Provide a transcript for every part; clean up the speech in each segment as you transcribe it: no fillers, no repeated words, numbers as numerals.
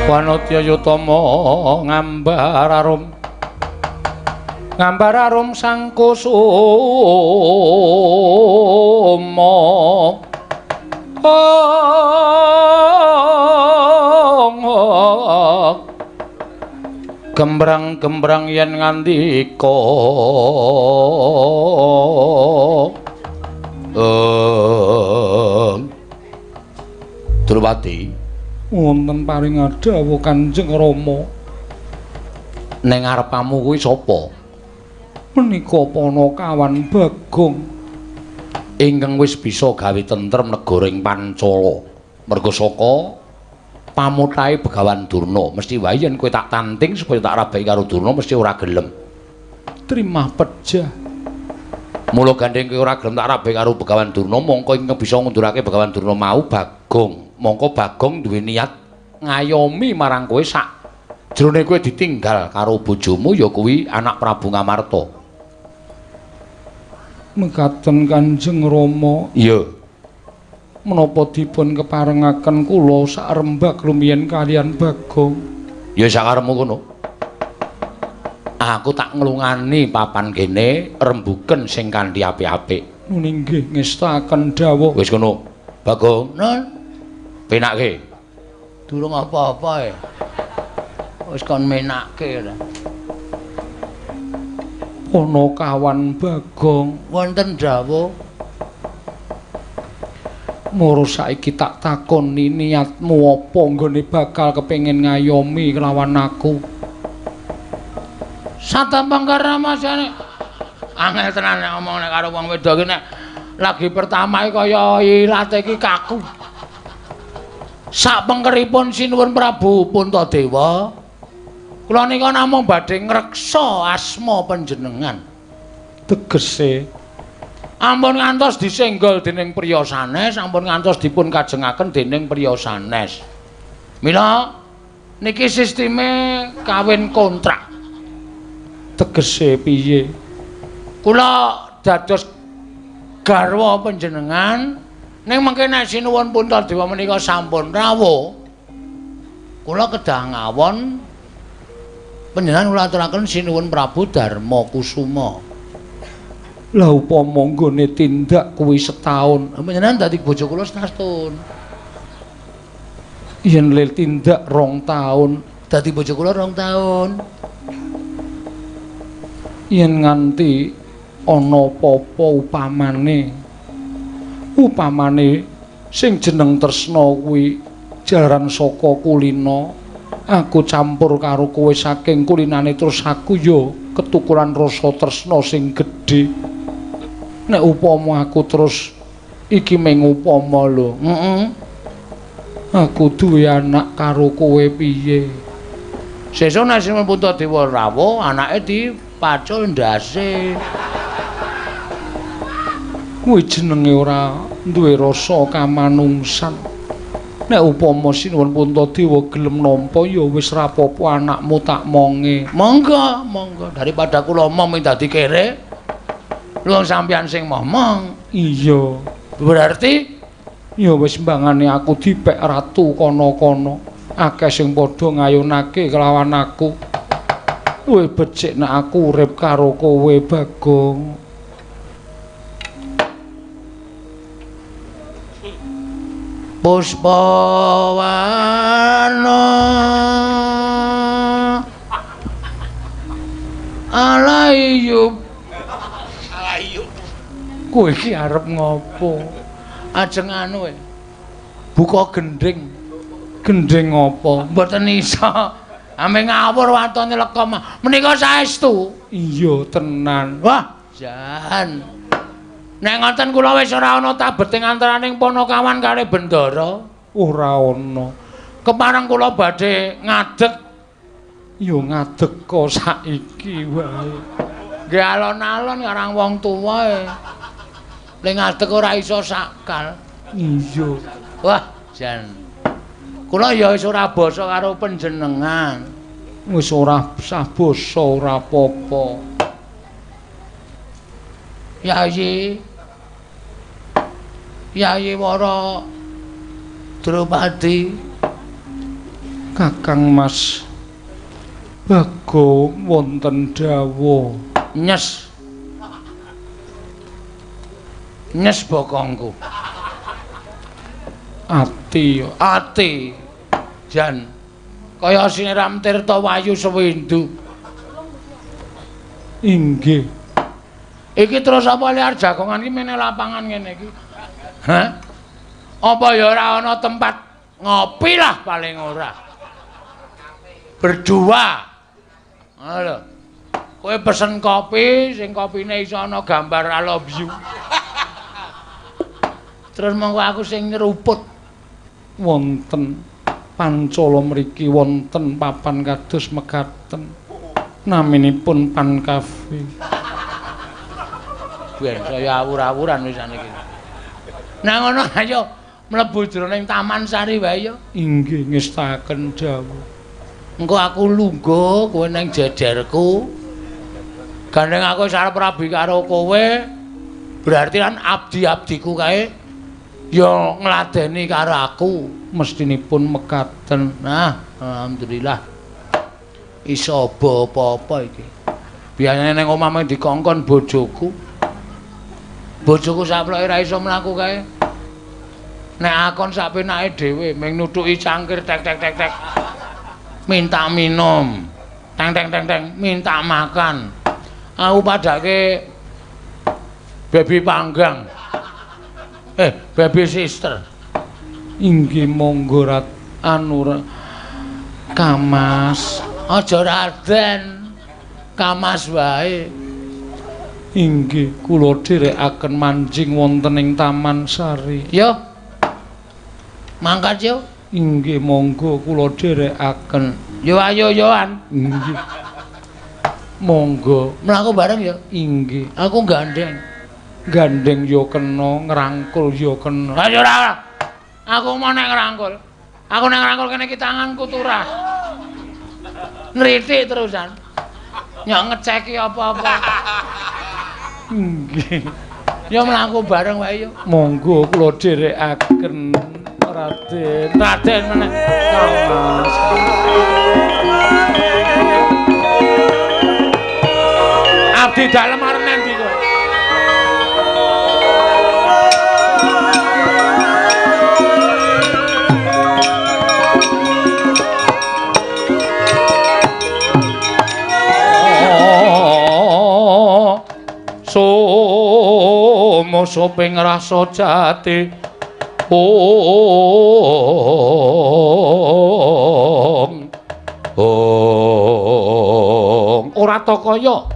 Wanodya Yutama ngambar arum. Ngambar arum sang kusuma. Gembrang-gembrang yen ngandika. Drupadi, wonten paring dawuh Kanjeng Rama. Ning ngarepamu kuwi sapa? Menika Panakawan Bagong ingkang wis bisa gawe tentrem negara ing Pancala. Merga saka pamutahe Begawan Durna, mesti wae yen kowe tak tanting supaya tak rabeki karo Durna mesti ora gelem. Trimah pejah. Mula gandeng kowe ora gelem tak rabeki karo Begawan Durna, mongko ingkang bisa ngundurake Begawan Durna mau Bagong. Mongko Bagong duwe niat ngayomi marang kowe sak jrone kowe ditinggal karo bojomu ya kuwi anak Prabu Ngamarta. Mekaten Kanjeng Rama. Iya. Menapa dipun keparengaken kula sarembag rumiyin kaliyan Bagong? Ya sakarepmu kono. Aku tak nglungani papan kene rembuken sing kanthi apik-apik. Nuni nggih ngestakaken dawuh. Wis kono. Bagong, nun. Penakke. Durung apa-apa e. Wis kon menakke ora. Panakawan Bagong, wonten dawuh. Moro saiki tak takoni niatmu apa nggone bakal kepengin ngayomi kelawan aku? Satembang karamasane. Angel tenan nek omong nek karo wong wedok iki nek lagi pertama iki kaya ilate iki kaku. Sak pengkeripun Sinuwun Prabu Puntadewa, kula nika namung badhe ngreksa asma panjenengan. Tegese ampun ngantos disenggol dening priya sanes, ampun ngantos dipun kajengaken dening priya sanes. Mila niki sisteme kawin kontrak. Tegese piye? Kula dados garwa panjenengan ning mengke nek Sinuwun Puntadewa menika sampun rawuh, kula kedah ngawon panjenengan kula aturaken Sinuwun Prabu Darma Kusuma. Lah upama nggone tindak kuwi setahun, panjenengan dadi bojo kula setahun. Yen le tindak 2 taun, dadi bojo kula 2 taun. Yen nganti ana apa-apa upamane, upamane sing jeneng tresna kuwi jalaran saka kulina, aku campur karo kowe saking kulinane terus aku ya ketukulan rasa tresna sing gedhe. Nek upama aku terus iki mung upama lho, aku duwe anak karo kowe piye? Sesuk nek Sinuwun Puntadewa rawuh, anake dipacul ndase. Kuwi jenenge ora duwe rasa kamanungsan. Nek upama Sinuwun Puntadewa gelem nampa ya wis ra apa-apa anakmu tak monge. Monggo, monggo, daripada kula omong dadi kere. Lho sampeyan sing momong. Iya. Berarti ya wis mbangane aku dipek ratu kono-kono. Akeh sing padha ngayunake kelawan aku. Luwih becik nek aku urip karo kowe Bagong. Puspawana alayub. Alayub. Kowe iki arep ngopo? Ajeng anu e. Buka gendhing. Gendhing apa? Mboten iso. Ame ngawur watone lekom. Menika saestu. Iya tenan. Wah, jan. Nek ngoten kula wis ora ana tabeting antaraning Panakawan kalih Bendara. Ora ana. Kepareng kula badhe ngadeg. Ya ngadeg kok saiki wae. Nggih alon-alon karang wong tuwa e. Le ngadeg ora iso sakal. Iya. Wah, jan. Kula ya wis ora basa karo panjenengan. Wis ora sah basa ora apa-apa. Yayi. Yayi Wara Drupadi. Kakang Mas Bagong wonten dawuh. Nyes. Nyes bokongku. Ati, ati. Jan kaya siniram tirta wayu sewindu. Inggih. Iki terus apa liar jagongan iki mene lapangan ngene iki? Hah? Apa ya ora ana tempat ngopi lah paling ora. Berdua. Ngono lho. Kowe pesen kopi sing kopine iso ana gambar I love you. Terus monggo aku sing nyeruput. Wonten Pancala mriki wonten papan kados mekaten. Naminipun Pan Cafe. Ben saya awur-awuran wis iki. Nah ngono ayo mlebu jroning Taman Sari wae ya. Inggih ngestaken dawuh. Engko aku lungguh kowe nang jejerku. Gandeng aku wis arep rabi karo kowe. Berarti kan abdi-abdiku kae ya ngladeni karo aku. Mestinipun mekaten. Nah, alhamdulillah. Iso apa-apa iki. Biasane nang omah mung dikongkon bojoku. Bojoku saploke ra iso mlaku kae. Nek akon sak penake dhewe mung nutuki cangkir tek tek tek tek. Minta minum. Teng teng teng teng minta makan. Aku padake baby panggang. Baby sister. Inggih monggo rat anu Kamas. Aja Raden. Kamas wae. Inggih kula dherekaken manjing wonten ing Taman Sari. Yo. Mangkat yo. Inggih monggo kula dherekaken. Yo ayo yoan. Inggih. Monggo mlaku bareng ya. Inggih. Aku gandeng. Gandeng yo kena, ngrangkul yo kena. Ayo ora. Aku mau nek ngrangkul. Aku nek ngrangkul kene iki tanganku turah. Nritik terusan. Nyok ngeceki apa-apa. Nggih. Ya mlaku bareng wae yo. Monggo kula dherekaken Raden. Raden meneh. Kamas. Abdi dalem arep nendi kowe? Sumusuping rasa jati ong ong ora ta kaya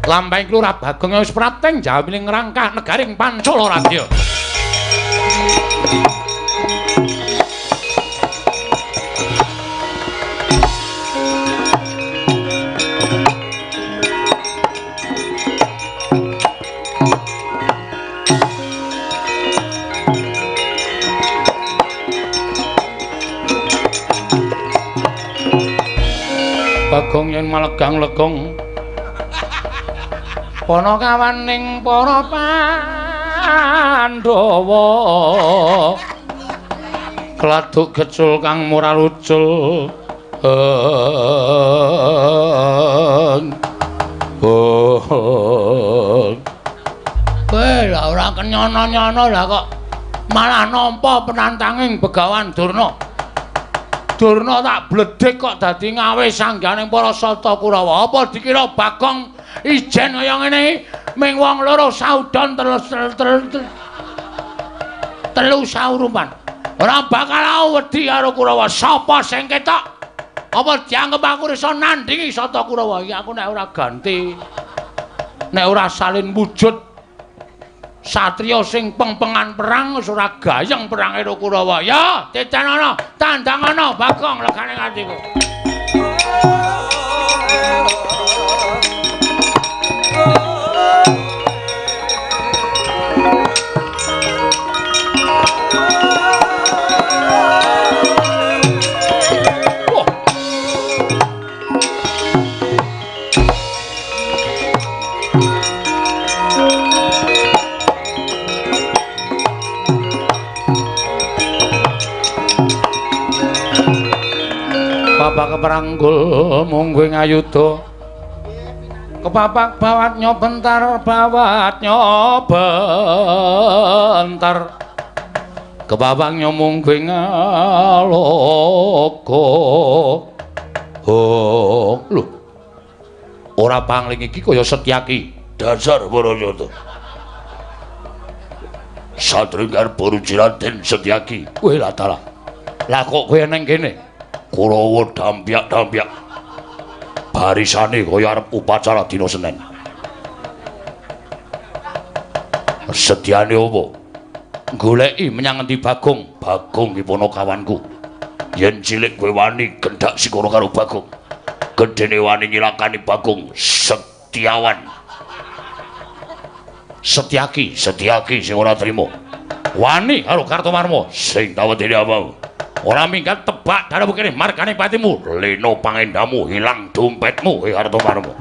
lampahing Lurah Bagong wis prateng jamining ngrangkah negaring Pancala Radya. Bagong yen malegang legong panakawaning para Pandhawa kladuk gecul kang murah lucul kowe lah ora kenyono-nyono lah kok malah nampa penantanging Begawan Durna. Durna tak bledhek kok dadi ngawe sangganing para Sata Kurawa. Apa dikira Bagong ijen kaya ngene ming wong loro saudon telu saurupan. Ora bakal wedi karo Kurawa. Sapa sing ketok? Apa dianggep aku iso nandingi Sata Kurawa? Iki aku nek ora ganti, nek ora salin wujud satriya sing pengpengan perang wis ora gayeng perang karo Kurawa. Ya, titenono, tandangana Bagong legane atiku. Kapak keperanggul mungguh ngayuda. Kepapak bawat nyobentar, bawat nyobentar. Kepapak nyomungguh ngaloka. Oh, lho. Ora pangling iki kaya Setyaki. Dasar Barayata. Satringgar Boruji Raden Setyaki. Kowe lah dalah. Lah kok kowe nang kene? Kurawa dampyak-dampyak. Barisane kaya arep upacara dina Senin. Setyane opo? Goleki menyang endi Bagong? Bagong ki ponokawanku. Yen cilik kowe wani gendak sikara karo Bagong. Gedene wani nyilakani Bagong Setiawan. Setyaki, Setyaki sing ora trima. Wani karo Kartomarma sing tawedene apa? Ora minggat tebak darahmu kene margane patimu. Leno pangendamu hilang dompetmu Kartomarma.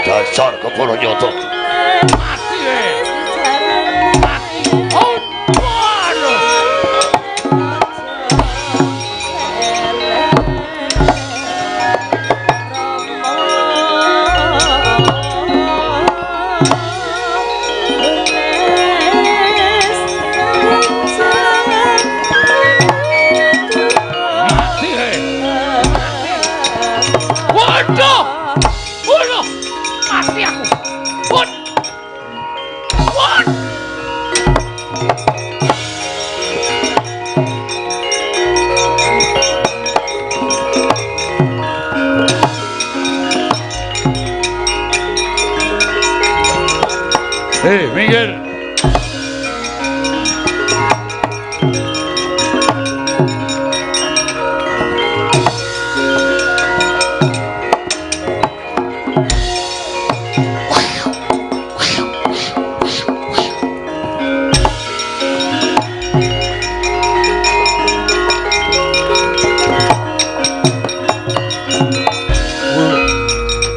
Dasar kepala nyata. Mati we. Mati. Oh, waduh. Mati we. Waduh. Waduh. Mati aku. Wot. Wot. Hei, minggir.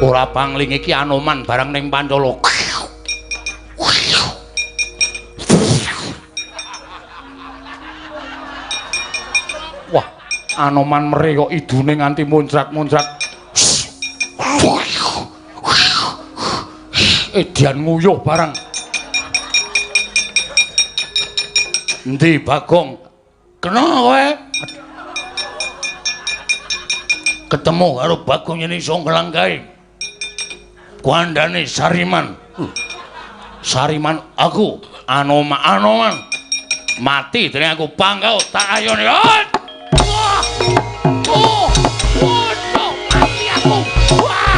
Ora pangling iki Anoman barang ning Pancala. Wah, Anoman mere kok idune nganti muncrat-muncrat. Edian nguyuh barang. Endi Bagong? Kena kowe. Ketemu karo Bagong yen iso nglangkahi. Kuandane Sariman. Sariman aku Anoman Anoman. Mati dening aku pangkau tak ayone. Wah! Oh! Waduh, mati aku. Wah!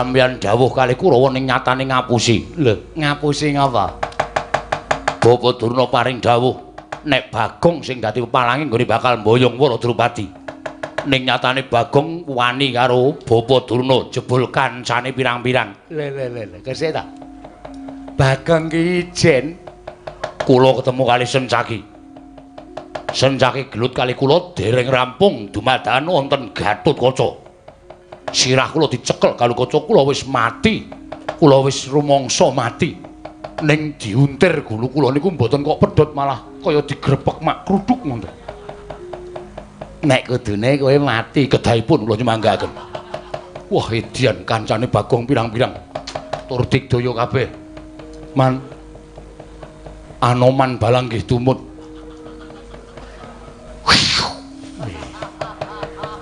Sampeyan dawuh kali Kurawa ning nyatane ngapusi. Lho, ngapusi ngapa? Bapak Durna paring dawuh nek Bagong sing dadi pepalange nggone bakal mboyong Wara Drupadi. Ning nyatane Bagong wani karo Bapak Durna jebul kancane pirang-pirang. Lho lho lho, kesik ta? Bagong ki ijen kula ketemu kali Sencaki. Sencaki gelut kali kula dereng rampung dumadakan wonten Gatotkaca. Sirah kula dicekel karo kaca kula wis mati. Kula wis rumangsa mati. Ning diuntir gulu kula niku mboten kok pedhot malah kaya digrepek mak kruduk ngoten. Nek kudune kowe mati kedahipun kula nyemanggaken. Wah edian kancane Bagong pirang-pirang. Tur digdaya kabeh. Man Anoman balang nggih tumut.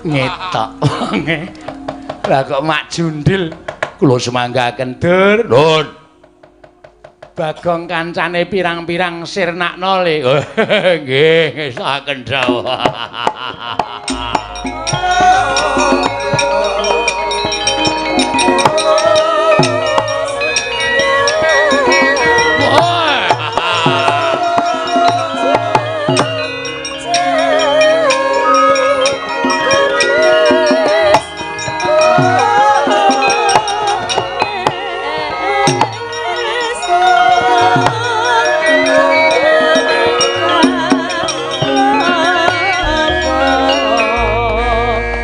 Ngetok wonge. Lah kok mak jundil kula semanggaken dur. Nun. Bagong kancane pirang-pirang sirnakno le. Nggih, ngesaken dawuh.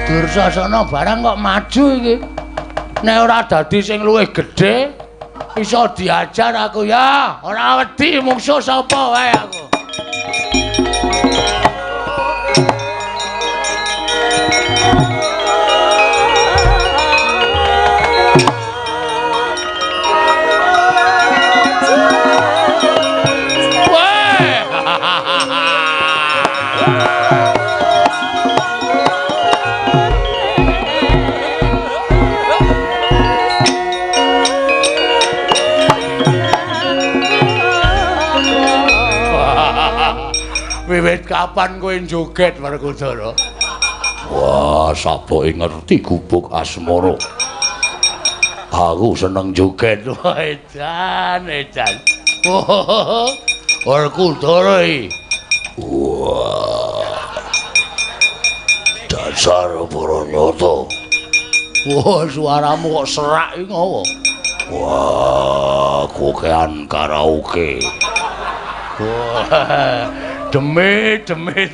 Dursasana barang kok maju iki. Nek ora dadi sing luwih gedhe iso diajar aku ya. Ora wedi mungsuh sapa wae aku. Wiwit kapan kowe joget Werkudara? Wah, saboke ngerti gubuk asmara. Aku seneng joget. Wah, edan, edan. Werkudara iki. Wah. Dasar Baranyata. Wah, suaramu kok serak iki ngopo? Wah, kokean karaoke. Wah. Demit, demit.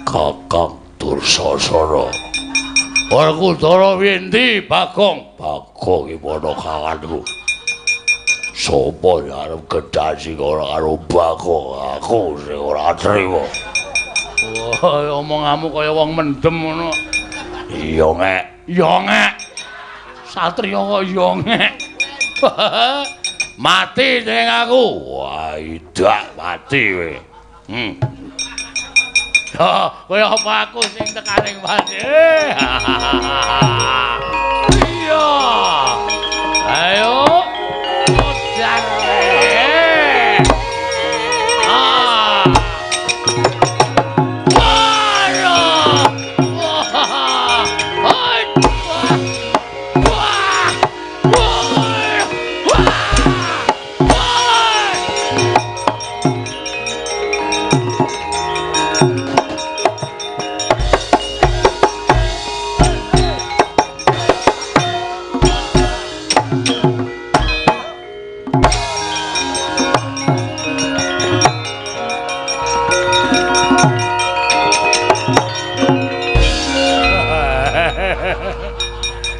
Kakang Dursasana. Werkudara endi, Bagong? Bagong iki padha kawanku. Sopo sing arep gedhasi ora karo Bagong? Aku sing ora trima. Wah, omonganmu kaya wong mendem ngono. Iya ngek, iya ngek. Satriya kok iya ngek. Mati ning aku. Wah, idak mati kowe. Oh, kowe apa aku sing tekaning mati? Iya. Ayo. Modar. Ah. Wah. Wah. Wah. Wah.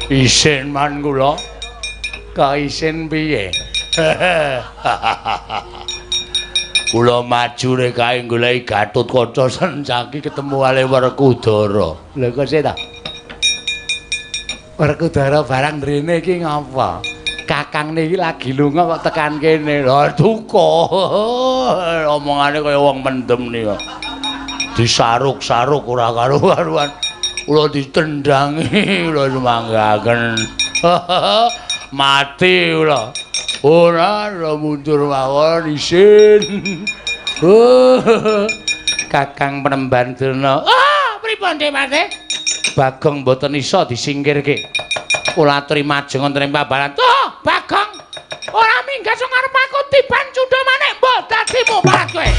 Isin man kula. Kok isin piye? Kula maju rek kae goleki Gatotkaca Sencaki ketemu kali Werkudara. Lho kok sik ta? Werkudara barang rene iki ngapa? Kakang niki lagi lunga kok tekan kene. Lha duka. Omongane kaya wong mendem nika. Disaruk-saruk ora karu-karuan. Kula ditendangi, kula sumanggaken. Mati kula. Ora mundur mawon isin. Kakang Penemban Durna. Ah, pripun Dik Mate? Bagong mboten iso disingkirke. Kula aturi majeng wonten ing pabaran. Tuh, Bagong. Ora minggat sing arep aku tiban cundha manik mbok dadimu parat kowe.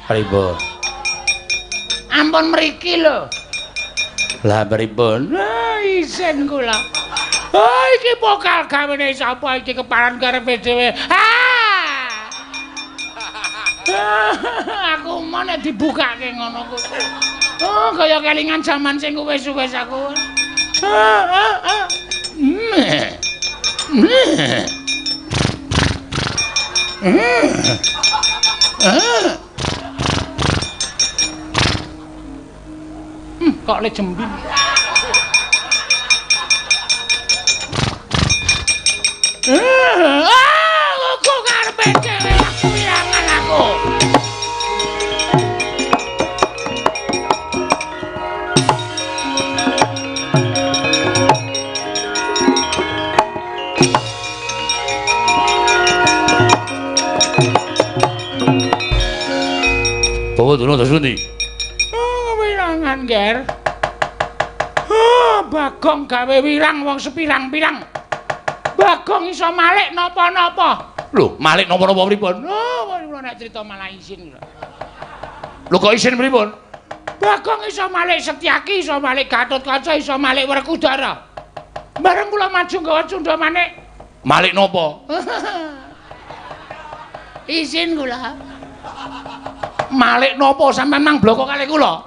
Pripun? Ampun mriki lho. Lah pripun? Ah, isin kula. Oh, iki pokal gawene sapa iki keparan karepe dhewe. Ah! Aku mau nek dibukake ngono kuwi. Oh, kaya kelingan jaman sing wis-wis aku. Kok le jembin. Aku karepe dhewe aku wirangan aku. Bawa dulu terus pundi? Oh, wirangan, Ger. Bagong gawe wirang wong sepirang-pirang. Bagong iso malik napa-napa. Lho, malik napa-napa pripun? Oh, kula nek crita malah isin kula. Lho kok isin pripun? Bagong iso malik Setyaki, iso malik Gatotkaca, iso malik Werkudara. Bareng kula maju nggawa cundha manik. Malik napa? Isin kula. Malik napa sampean mang bloko kalih kula?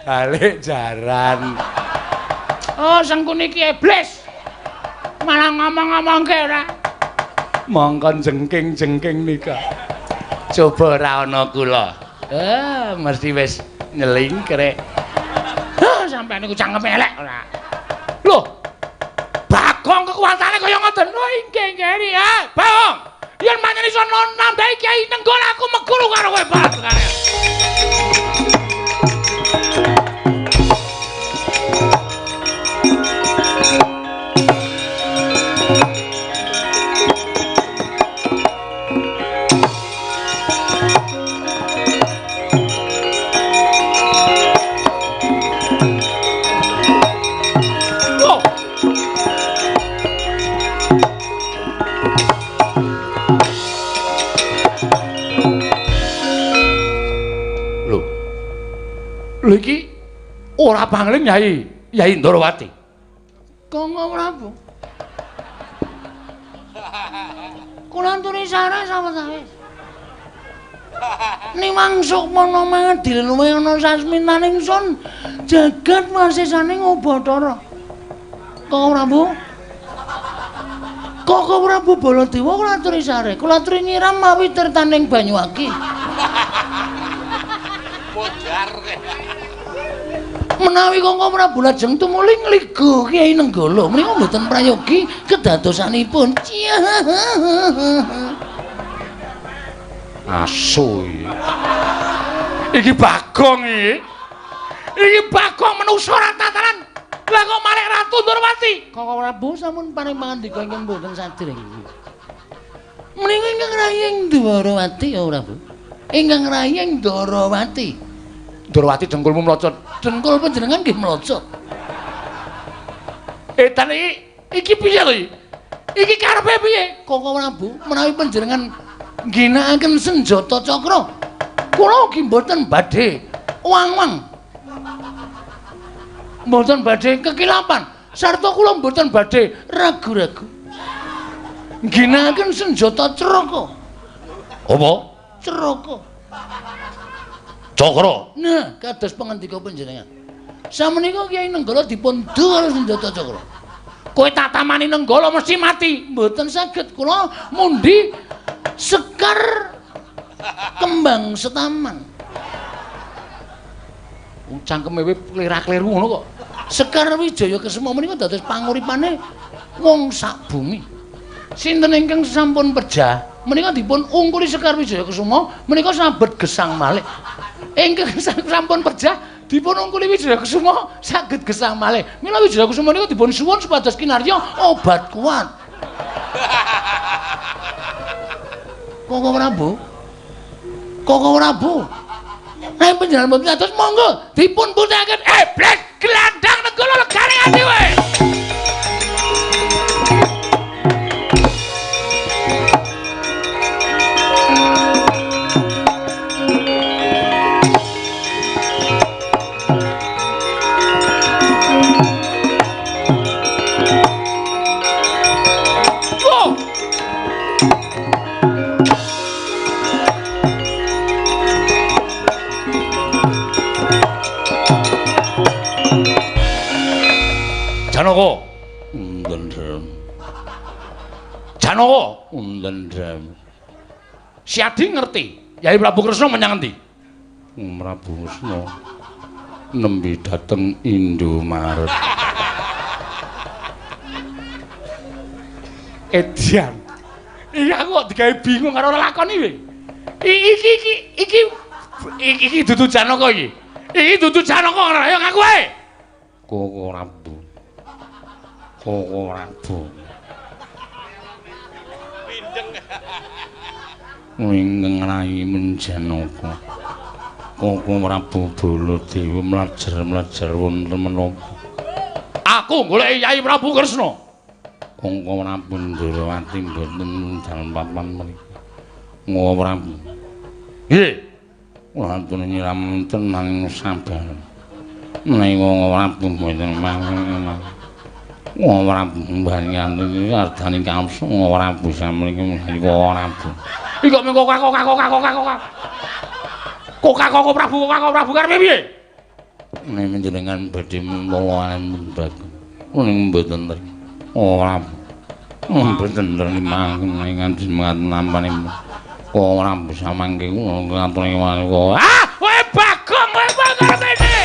Balik jaran. Oh, Sengkuni iki iblis. Malah ngomong-ngomongke ora. Mongkon jengking-jengking nika. Coba ora ana kula. Mesti wis nyelingkrek. Hah, sampean niku cangkeme elek ora. Lho. Bagong kekuatane kaya ngoten. Oh, inggih nggih ya. Bagong. Yen pancen iso nambahi Kyai Nenggala aku meguru karo kowe banget. Lho iki ora pangling Yai, Yai Ndorowati. Kanggo Prabu. Kula anturi sare sawetawis. Niwang sukmana mangadil luwih ana sasmitaning sun jagat wasisaning Ubathara. Kanggo Prabu. Kanggo Prabu Baladewa kula aturi sare, kula aturi nyiram mawi tirtaning banyu aki. Menawi Kangko Prabu lajeng tumuli ngligo Kyai Nenggala menika mboten prayogi kedadosanipun. Asu iki. Iki Bagong iki. Iki Bagong menungsa ora tataran. Lah kok malih Ratu Ndorowati? Kangko Prabu sampun paring pangandika ingkang mboten sadèrèng. Menika ingkang raying Ndorowati ya Prabu. Ingkang raying Ndorowati. Ndorowati dengkulmu mlocot. Dengkul panjenengan nggih mlocot. Edan iki piye to iki? Iki karepe piye? Kangko Prabu, menawi panjenengan ngginakaken senjata cakra, kula ugi mboten badhe wang-wang. Mboten badhe kekilapan, sarta kula mboten badhe ragu-ragu. Ngginakaken senjata craka. Apa? Craka. Cakra. Nah, kados pangandika panjenengan. Samenika Kyai Nenggala dipun du karo senjata cakra. Kowe tak tamani Nenggala mesti mati. Mboten saged kula mundi Sekar kembang setaman. Cangkeme kowe klera-kleru ngono kok. Sekar Wijaya Kesuma menika dados panguripane wong sak bumi. Sinten ingkang sampun pejah menika dipun ungkuli Sekar Wijaya Kesuma menika sabet gesang malih. Ingkang sampun pejah dipun ungkuli Wijaya Kesuma saged gesang malih. Mila Wijaya Kesuma menika dipun suwun supados kinarya obat kuat. Koko Prabu. Koko Prabu. Nek panjenengan mboten atos monggo dipun putihake. Blek gelandang negara legane ati kowe. Janaka. Ndendhem. Janaka. Ndendhem. Siadi ngerti Yai Prabu Kresna menyang endi? Prabu Kresna nembe dateng Indomaret. Edian. Iki aku kok digawe bingung karo lakon iki. Iki dudu Janaka iki. Iki dudu Janaka ora ayo ngaku ae. Koko Prabu. Koko Prabu. Pindeng. Ingkang rai menjanaka. Koko Prabu Baladewa mlajar-mlajar wonten menapa? Aku goleki Yai Prabu Kresna. Koko Prabu Ndrawati mboten dalem papan mriki. Koko Prabu. Nggih. Kula aturi nyiram tenang sabar. Menawi Koko Prabu mboten mangke. Koko Prabu mbangan iki ardani kamsa Koko Prabu samriki menawi Koko Prabu. Iki kok mung kok kok Prabu kok Prabu karepe piye? Nek panjenengan badhe mloloan bagus. Ning mboten mriki. Koko Prabu. Mboten mriki nganti nampane. Koko Prabu samangke kula ngaturi kok. Ah, kowe Bagong, kowe karepe piye?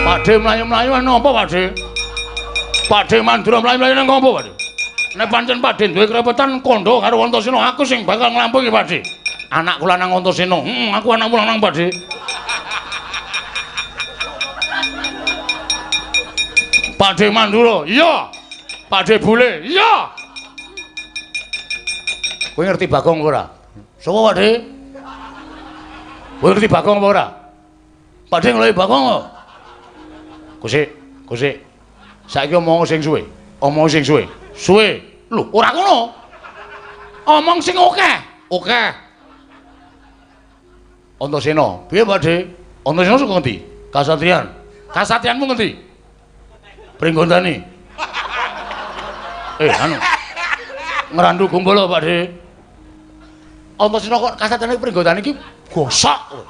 Pakde mlayu-mlayu napa Pakde? Pakde Mandura mlayu-mlayu nang ngopo Pakde? Nek pancen Pakde duwe krepetan kandha karo Antasena aku sing bakal nglampungi Pakde. Anakku lanang Antasena. Heeh, aku anakmu lanang Pakde. Pakde Mandura, iya. Pakde Bule, iya. Kowe ngerti Bagong ora? Sopo Pakde? Kowe ngerti Bagong apa ora? Pakde ngeloki Bagong kok. Kusik, kusik. Saiki omong sing suwe. Omong sing suwe. Suwe. Lho, ora ngono. Omong sing akeh. Akeh. Antasena, piye Pakde? Antasena saka ngendi? Kasatriyan. Kasatriyanmu ngendi? Pringgondani. Anu. Ngrandu Gumbala, Pakde. Antasena kok kasatriyane Pringgondani iki gosok.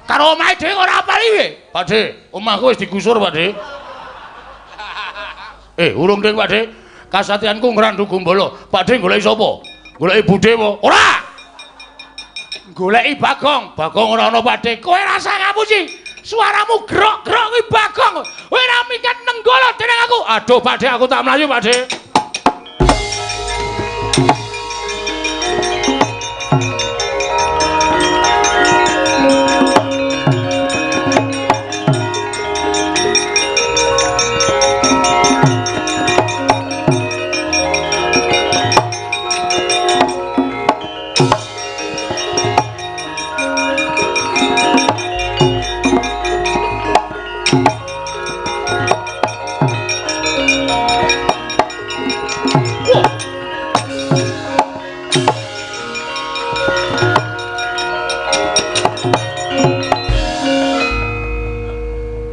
Karo omahe dhewe ora apal iki. Pakde, omahku wis digusur, Pakde. Urung ding, Pakde. Kasatriyanku Ngrandu Gumbala. Pakde goleki sapa? Goleki budhe apa? Ora. Goleki Bagong. Bagong ora ana, Pakde. Kowe rasa ngapusi. Suaramu grok-grok kuwi Bagong. Kowe ora minggat nenggala dening aku. Aduh, Pakde, aku tak mlayu, Pakde.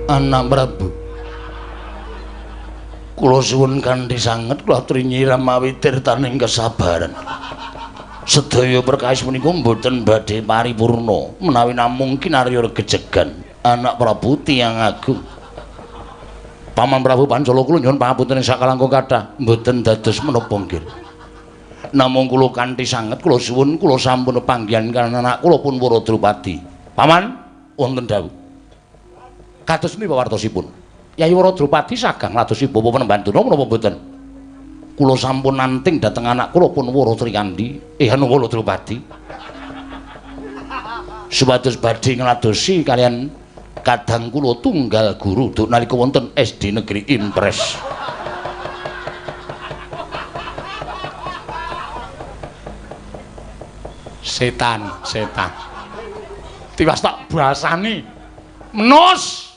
Anak Prabu, Kula suwun kanthi sanget kula aturi nyiram mawi tirtaning kesabaran. Sedaya perkawis punika mboten badhe paripurna menawi namung kinarya regejegan anak Prabu tiyang agung. Paman Prabu Pancala kula nyuwun pangapunten sakalangkung kathah mboten dados menapa nggih. Namung kula kanthi sanget kula suwun kula sampun panggihan kaliyan anak kula pun Wara Drupadi. Paman wonten dawuh. Kados pundi pawartosipun? Yai Wara Drupadi sagang ngladosi Bapak Panembahan Durna menapa mboten? Kula sampun nanting dhateng anak kula pun Wara Trikandhi, anu Wara Drupadi. Supados badhe ngladosi kaliyan kadang kula tunggal guru duk nalika wonten SD Negeri Impres. Setan, setan. Tiwas tak basani. Menus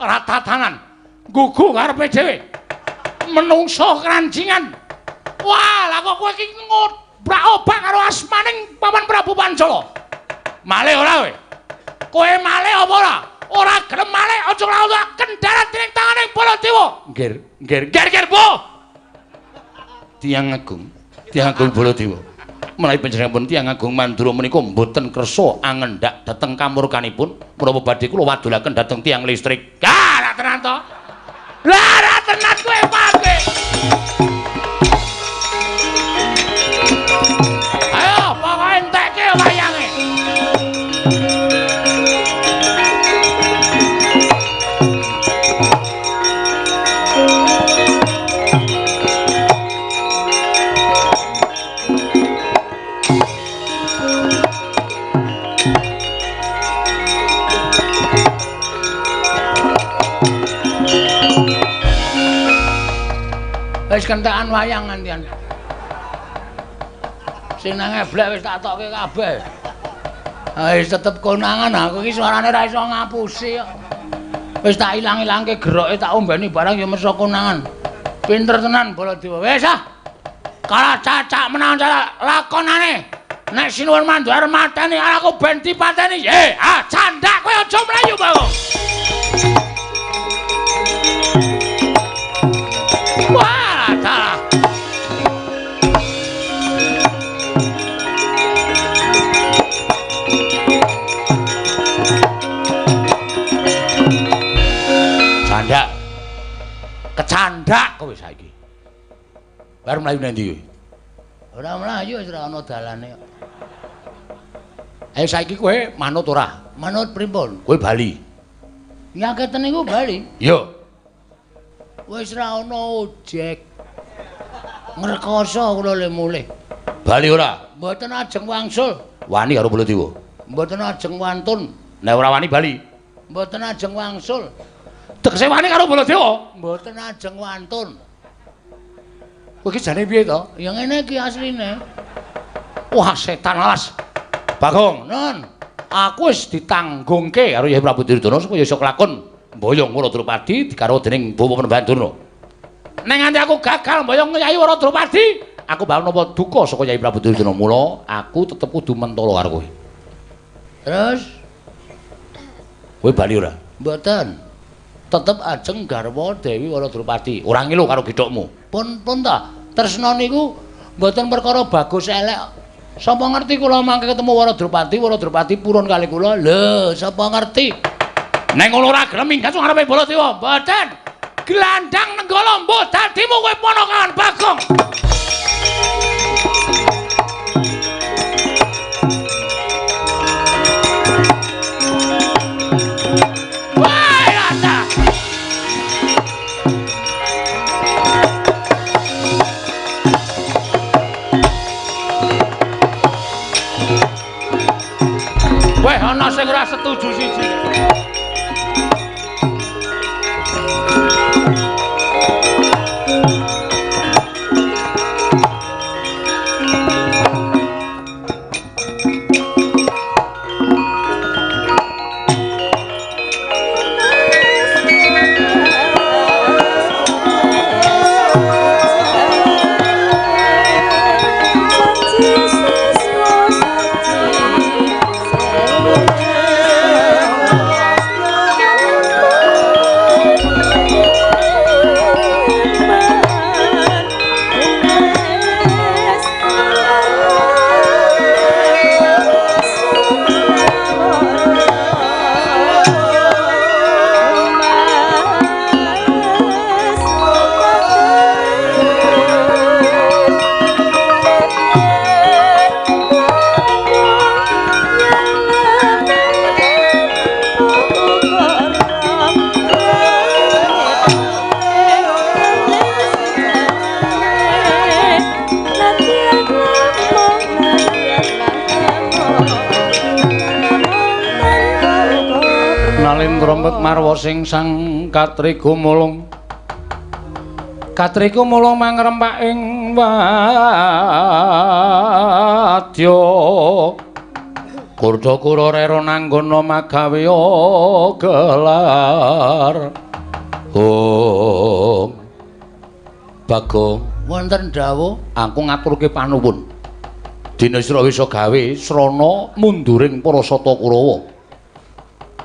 ratatanan. Gugu karepe dhewe. Menungso keranjingan. Wah, lah kok kowe iki ngobrak-obrak karo asmaning Paman Prabu Pancala. Malih ora kowe? Kowe malih apa ora? Ora gelem malih aja nglawan kendharat dening tanganing Baladewa. Nggir, nggir, nggir, nggir, Bu. Tiyang agung, tiyang agung Baladewa. Menawi panjenenganipun tiyang agung Mandura menika mboten kersa angendak dhateng kamurkanipun, menapa badhe kula wadulaken dhateng tiyang listrik. Lah, ra tenan to. Lah, ra tenan kowe, Pak. Ayo, pokoke entekke wayange. Wis kentekan wayang ngantian. Sing nang eblek wis tak tokke kabeh. Wis tetep konangan aku iki suarane ora iso ngapusi kok. Wis tak ilang-ilangke geroke tak ombeni barang ya meso konangan. Pinter tenan Baladewa. Wis ah. Kalah cacak menang cara lakonane. Nek Sinuwun Mandura mateni aku ben dipateni. Ah candak kowe aja mlayu, Bagong. Wah, dalah. Candak. Kecandak kowe saiki. Bar mlayu nang ndi kowe? Ora mlayu wis ora ana dalane kok. Ayo saiki kowe manut ora? Manut pripun? Kowe bali. Nyaketen niku bali? Iya. Wis ra ana ojek. Ngrekoso kula le mulih. Bali ora? Mboten ajeng wangsul. Wani karo Baladewa? Mboten ajeng wantun. Nek ora wani bali? Mboten ajeng wangsul. Tegese wani karo Baladewa? Mboten ajeng wantun. Kowe iki jane piye to? Ya ngene iki asline. Wah, setan alas. Bagong, non. Aku wis ditanggungke karo Yai Prabu Duryudana supaya iso kelakon mboyong Wara Drupadi digarwa dening Bapak Panembahan Durna. Nek nganti aku gagal mboyong Yai Wara Drupadi, aku bakal nampa duka saka Yai Prabu Duryudana. Mula aku tetep kudu mentolo karo kowe. Terus kowe bali ora? Mboten. Tetep ajeng garwa Dewi Wara Drupadi. Ora ngilu karo githokmu. Pun pun ta. Tresna niku mboten perkara bagus elek. Sapa ngerti kula mangke ketemu Wara Drupadi, Wara Drupadi purun kali kula. Lho, sapa ngerti? Nek ngono ora gelem minggat ngarepe Baladewa. Mboten. Glandang Nenggala mbuh dadimu kowe ponakan Bagong. Wah, rata. Weh, ana sing ora setuju siji. Bye. Nalindra marwa sing sang katriku mulung. Katriku mulung mangrempak ing wadya. Kurda kura rera nanggana magawe gelar. Oh. Bagong, wonten dawuh, aku ngaturke panuwun. Dene sira wis gawe srana munduring para sata Kurawa.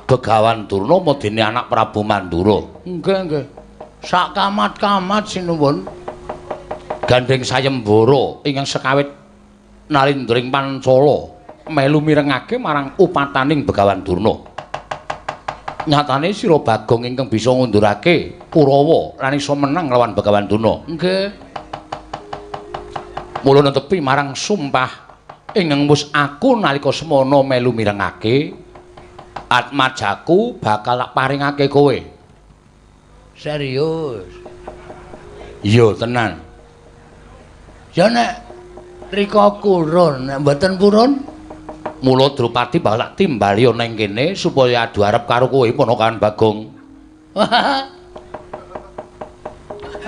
Begawan Durna madene anak Prabu Mandura. Nggih, nggih. Sak kamat-kamat sinuwun. Gandeng sayembara ingkang sekawit nalindring Pancala melu mirengake marang upataning Begawan Durna. Nyatane sira Bagong ingkang bisa ngundurake Kurawa lan iso menang lawan Begawan Durna. Nggih. Mula netepi marang sumpah ingkang wis aku nalika semana melu mirengake atmajaku bakal tak paringake kowe. Serius? Iya tenan. Ya nek rika kurun, nek mboten purun, mula Drupadi bakal tak timbali ana ing kene supaya adu arep karo kowe ponakan Bagong.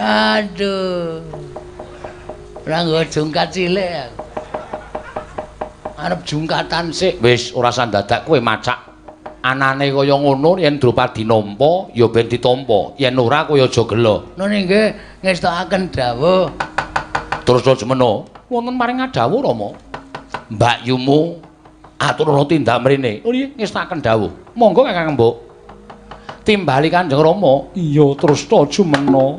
Aduh. Ora nggo jungkat cilik aku. Arep jungkatan sik. Wis ora usah dadak kowe macak. Anane kaya ngono yen Drupadi nampa ya ben ditampa, yen ora kowe aja gela. Nun nggih ngestokaken dawuh. Terus aja meno. Wonten paring dawuh Rama. Mbakyumu aturana tindak mrene. Oh iya ngestokaken dawuh. Monggo Kakang Mbok. Timbali Kanjeng Rama. Iya terus ta jumena.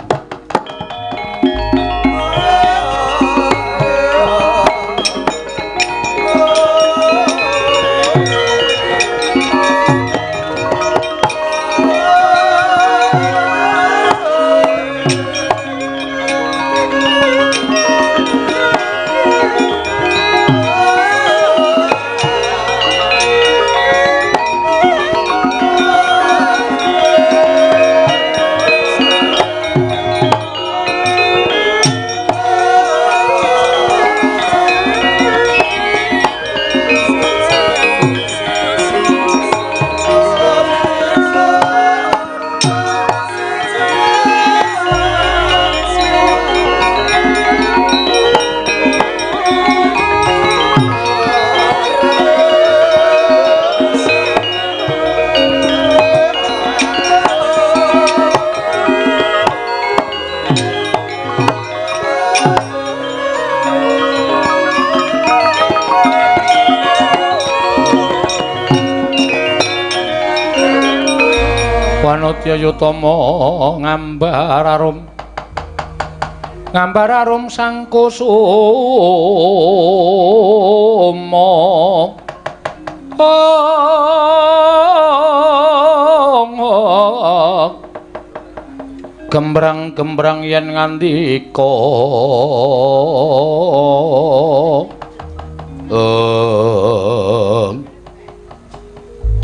Wanodya Yutama ngambar arum, ngambar arum sang kusuma. Gembrang-gembrang yen ngandika.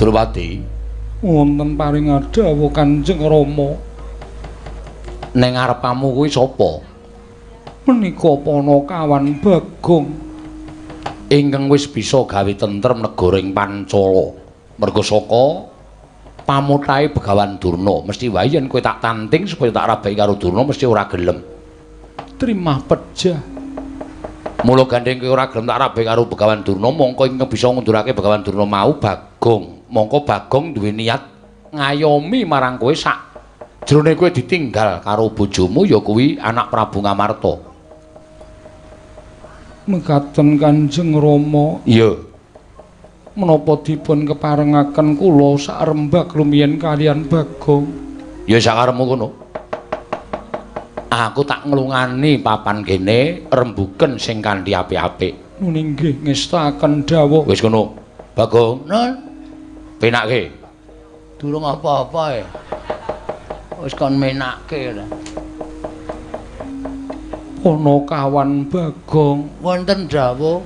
Drupadi, wonten paring dawuh Kanjeng Rama. Ning ngarepamu kuwi sapa? Menika panakawan Bagong ingkang wis bisa gawe tentrem negara ing Pancala. Merga saka pamutahe Begawan Durna, mesti wae yen kowe tak tanting supaya tak rabeki karo Durna mesti ora gelem. Trimah pejah. Mula gandeng kowe ora gelem tak rabeki karo Begawan Durna, mongko ingkang bisa ngundurake Begawan Durna mau Bagong. Mongko Bagong duwe niat ngayomi marang kowe sak jrone kowe ditinggal karo bojomu ya kuwi anak Prabu Ngamarta. Mekaten Kanjeng Rama. Iya. Menapa dipun keparengaken kula sak rembag rumiyin kaliyan Bagong? Ya sakarepmu kono. Aku tak nglungani papan kene rembuken sing kanthi apik-apik. Nun inggih ngestakaken dawuh. Wis kono. Bagong. Nun. Penake. Durung apa-apa e. Wis kon menake ora. Panakawan Bagong, wonten dawuh.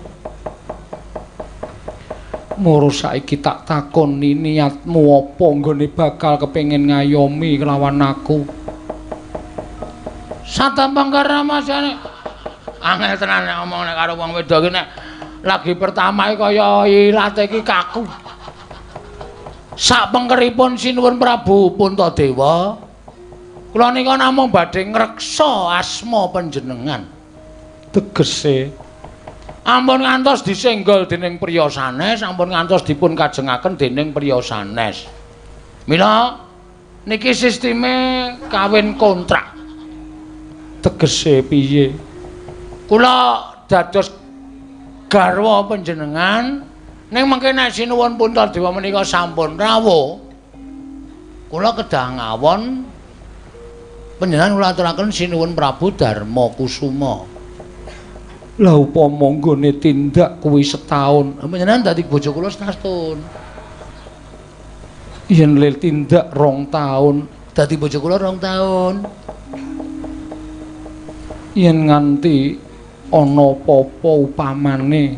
Moro saiki tak takoni niatmu apa nggone bakal kepengin ngayomi kelawan aku? Satampang karamasane. Angel tenan nek omong nek karo wong wedok iki nek lagi pertama iki kaya ilate iki kaku. Sak pengkeripun Sinuwun Prabu Puntadewa, kula nika namung badhe ngreksa asma panjenengan. Tegese ampun ngantos disenggol dening priya sanes, ampun ngantos dipun kajengaken dening priya sanes. Mila niki sisteme kawin kontrak. Tegese piye? Kula dados garwa panjenengan, ning mengke nek Sinuwun Puntadewa menika sampun rawuh, kula kedah ngawon panjenengan kula aturaken Sinuwun Prabu Darma Kusuma. Lah upama nggone tindak kuwi setahun, panjenengan dadi bojo kula setahun. Yen le tindak 2 taun, dadi bojo kula 2 taun. Yen nganti ana apa-apa upamane,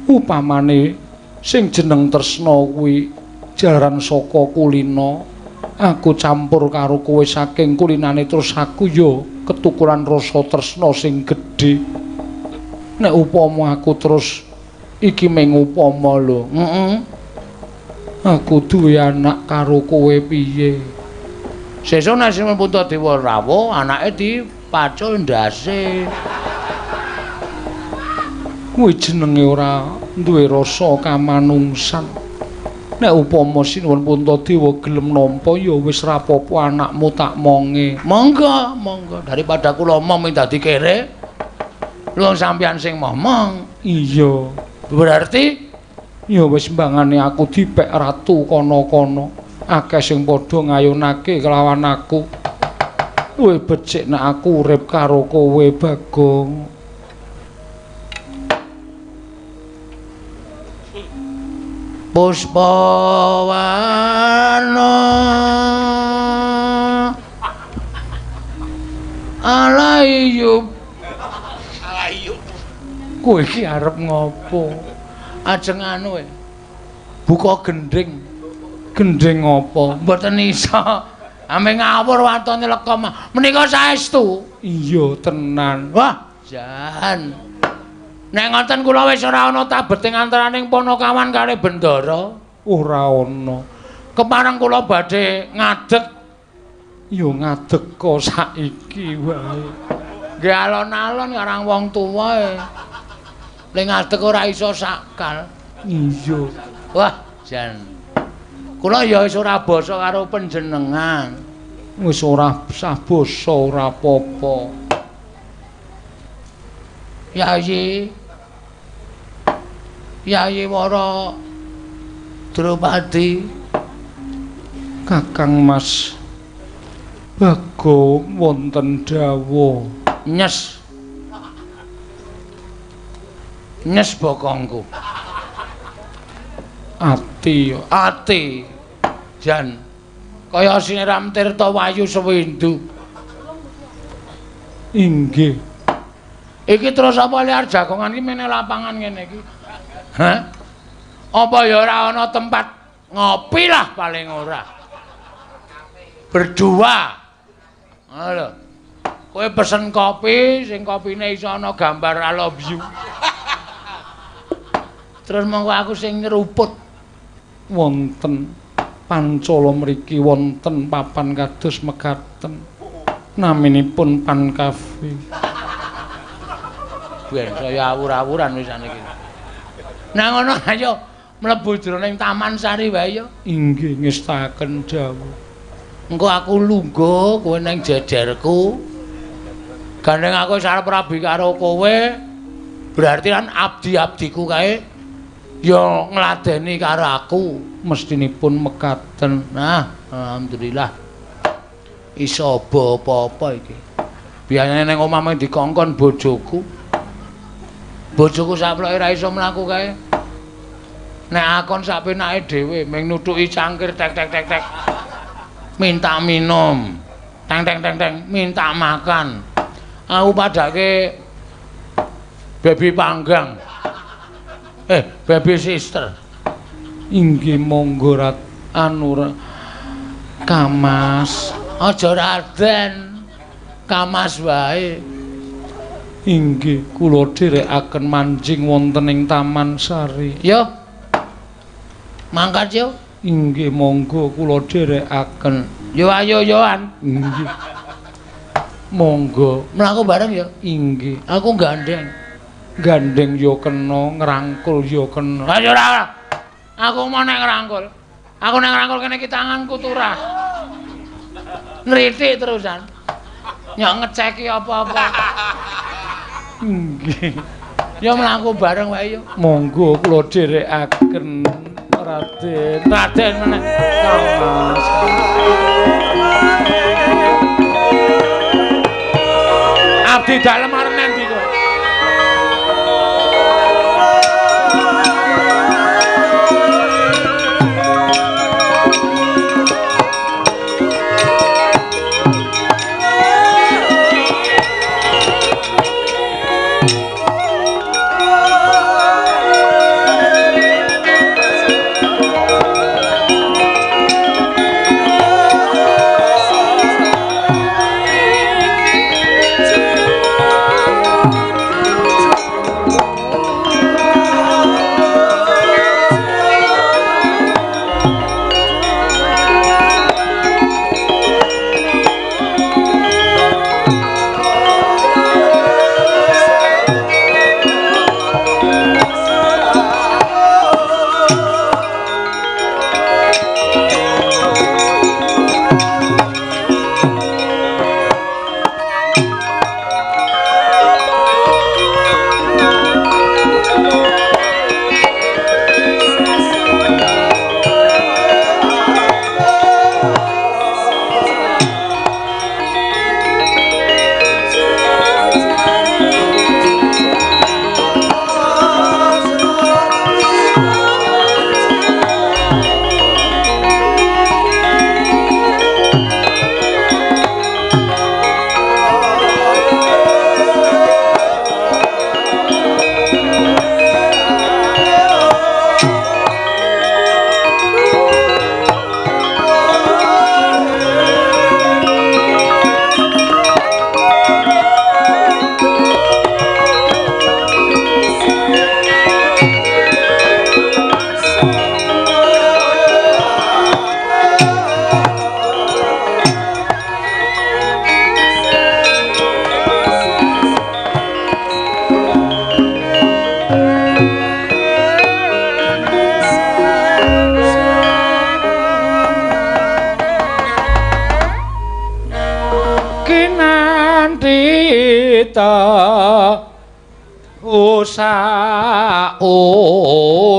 upamane sing jeneng tresna kuwi jaran saka kulina, aku campur karo kowe saking kulinane terus aku ya ketukulan rasa tresna sing gedhe. Nek upama aku terus iki mung upama lho, aku duwe anak karo kowe piye? Sesuk nek Sinuwun Puntadewa rawuh, anake dipacul ndase. Kuwi jenenge ora duwe rasa kamanungsan. Nek upama Sinuwun Puntadewa gelem nampa ya wis ra apa-apa, anakmu tak monge. Monggo, monggo, daripada kula omong dadi kere. Lho sampeyan sing momong. Iya. Berarti ya wis mbangane aku dipek ratu kono-kono. Akeh sing padha ngayunake kelawan aku. Luwih becik nek aku urip karo kowe, Bagong. Puspawarna alayub. Alayub. Kowe iki arep ngopo? Ajeng anu e. Buka gendhing. Gendhing apa? Mboten iso. Ame ngawur watone lekom. Menika saestu. Iya tenan. Wah, jan. Nek ngoten kula wis ora ana tabeting antaraning Panakawan kalih Bendara. Ora ana. Kepareng kula badhe ngadeg. Ya ngadeg kok saiki wae. Nggih alon-alon karang wong tuwa e. Le ngadeg ora iso sakal. Iya. Wah, jan. Kula ya wis ora basa karo panjenengan. Wis ora sah basa ora apa-apa. Yayi. Yayi Wara Drupadi. Kakang Mas Bagong wonten dawuh. Nyes. Nyes bokongku. Ati, ati. Jan kaya sineram tirta wayu sewindu. Inggih. Iki terus apa liar jagongan iki mene lapangan ngene iki? Hah? Apa ya ora ana tempat ngopi lah paling ora. Berdua. Lho. Kowe pesen kopi sing kopine iso ana gambar I love you. Terus monggo aku sing nyeruput. Wonten pancala mriki wonten papan kados mekaten. Naminipun Pan Cafe. Ben saya awur-awuran wis saniki. Nah ngono ayo mlebu jroning Taman Sari wae ya. Inggih ngestaken dawuh. Engko aku lungguh kowe nang jejerku. Gandeng aku wis arep rabi karo kowe, berarti kan abdi-abdiku kae ya ngladeni karo aku. Mestinipun mekaten. Nah, alhamdulillah. Iso apa-apa iki. Biasane nang omah mung dikongkon bojoku. Bojoku saploke ra iso mlaku kae. Nek akon sak penake dhewe mung nuthuki cangkir tek tek tek tek. Minta minum. Teng teng teng teng minta makan. Aku padake baby panggang. Baby sister. Inggih monggo rat anu Kamas. Aja Raden. Kamas wae. Inggih kula dherekaken manjing wonten ing Taman Sari. Yo. Mangkat yo. Inggih monggo kula dherekaken. Yo ayo yoan. Inggih. Monggo mlaku bareng ya. Inggih. Aku gandeng. Gandeng yo kena, ngrangkul yo kena. Ayo ora. Aku mau nek ngrangkul. Aku nek ngrangkul kene iki tanganku turah. Nritik terusan. Nyok ngeceki apa-apa. Nggih. Ya mlaku bareng wae yo. Monggo kula dherekaken Raden. Raden meneh. Mas. Abdi dalem arep nang ndi kowe?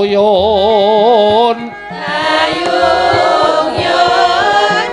Uyun ayung yun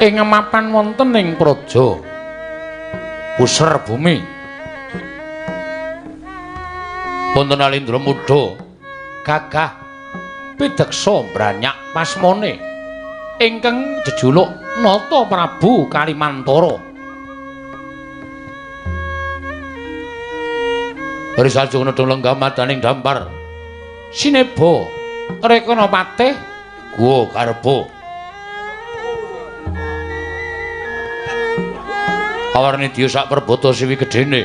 Ing mapan wonten ing praja Puser bumi wonten Alindra muda gagah pideksa mbranyak pasmane ingkang jejuluk Nata Prabu Kalimantara. Risajung nedhung lenggah madaning dampar sineba rekana patih Guwa Garba. Awarni diya sak perbata siwi gedene.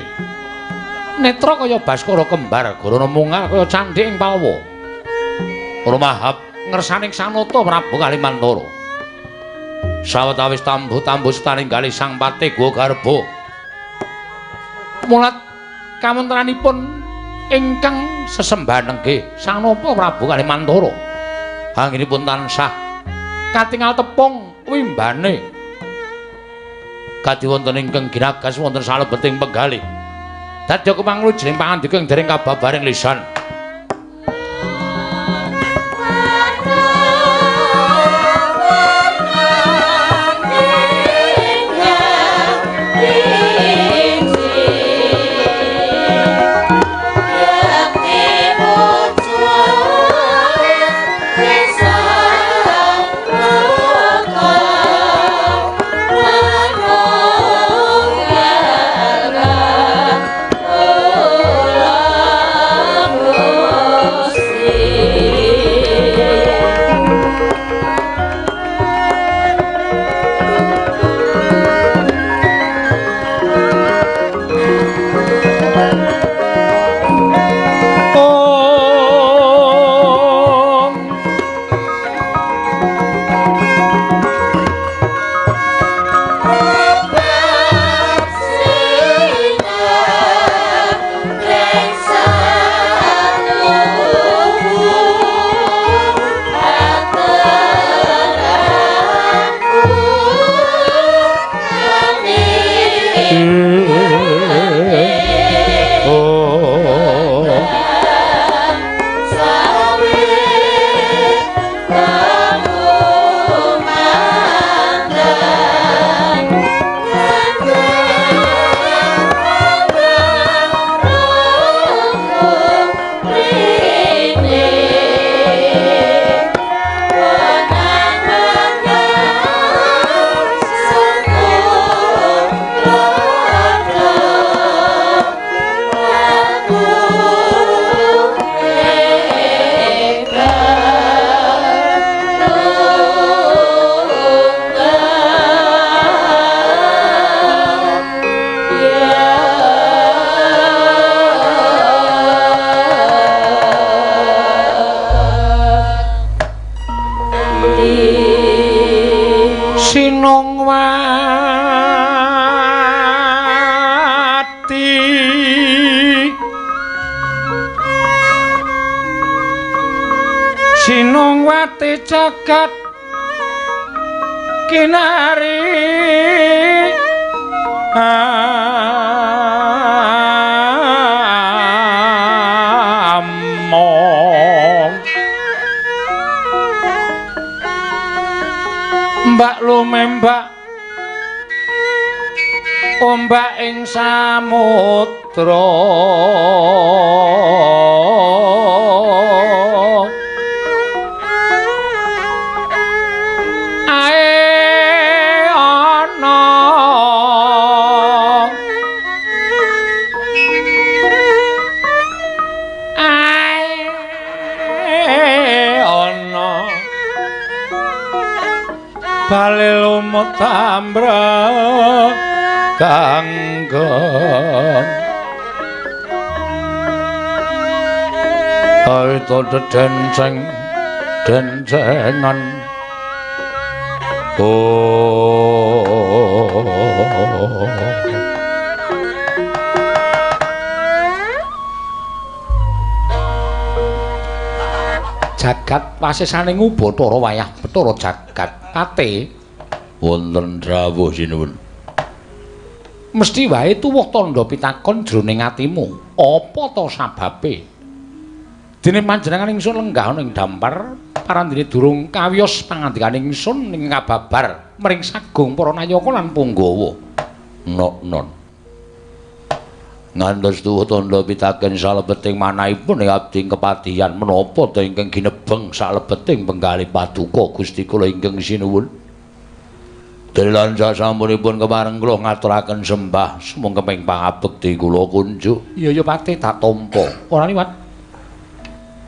Netra kaya Baskara kembar, garana mungal kaya candhi ing Palwa. Rumahap ngersaning Sanata Prabu Kalimantara. Sawetawis tambuh-tambuh setaninggali Sang Patih Guwa Garba. Mulat kawontenanipun ingkang sesembahan nenggih Sang Nata Prabu Kalimantara. Anggenipun tansah katingal tepung wimbane Kadi wonten ingkang ginagas wonten salebeting penggalih. Dadi kemanglu jroning pangandika ing dereng kababaring lisan. Sinongwati jagat kinari among mbak lumembak ombak ing samudra ae ana ae ana bali lumut tambra kanggo aito dedenceng dencengan oh jagat wasesane ngubathara wayah Bathara jagat pate wonten dawuh sinuwun. Mesti wae tuwuh tandha pitakon jroning atimu. Apa ta sababe? Dene panjenengan ingsun lenggah ana ing dampar parandene durung kawiyos pangandikane ingsun ing kababar mring sagung para nayaka lan punggawa. Nok-non. Ngantos tuwuh tandha pitaken salebeting manahipun ing abdi kepatihan menapa ta ingkang ginebeng salebeting penggalih paduka Gusti kula ingkang sinuwun. Dene lan sasampunipun kepareng kula ngaturaken sembah sumengkeping pangabekti kula kunjuk. Iya ya pate tak tampa. Ora liwat.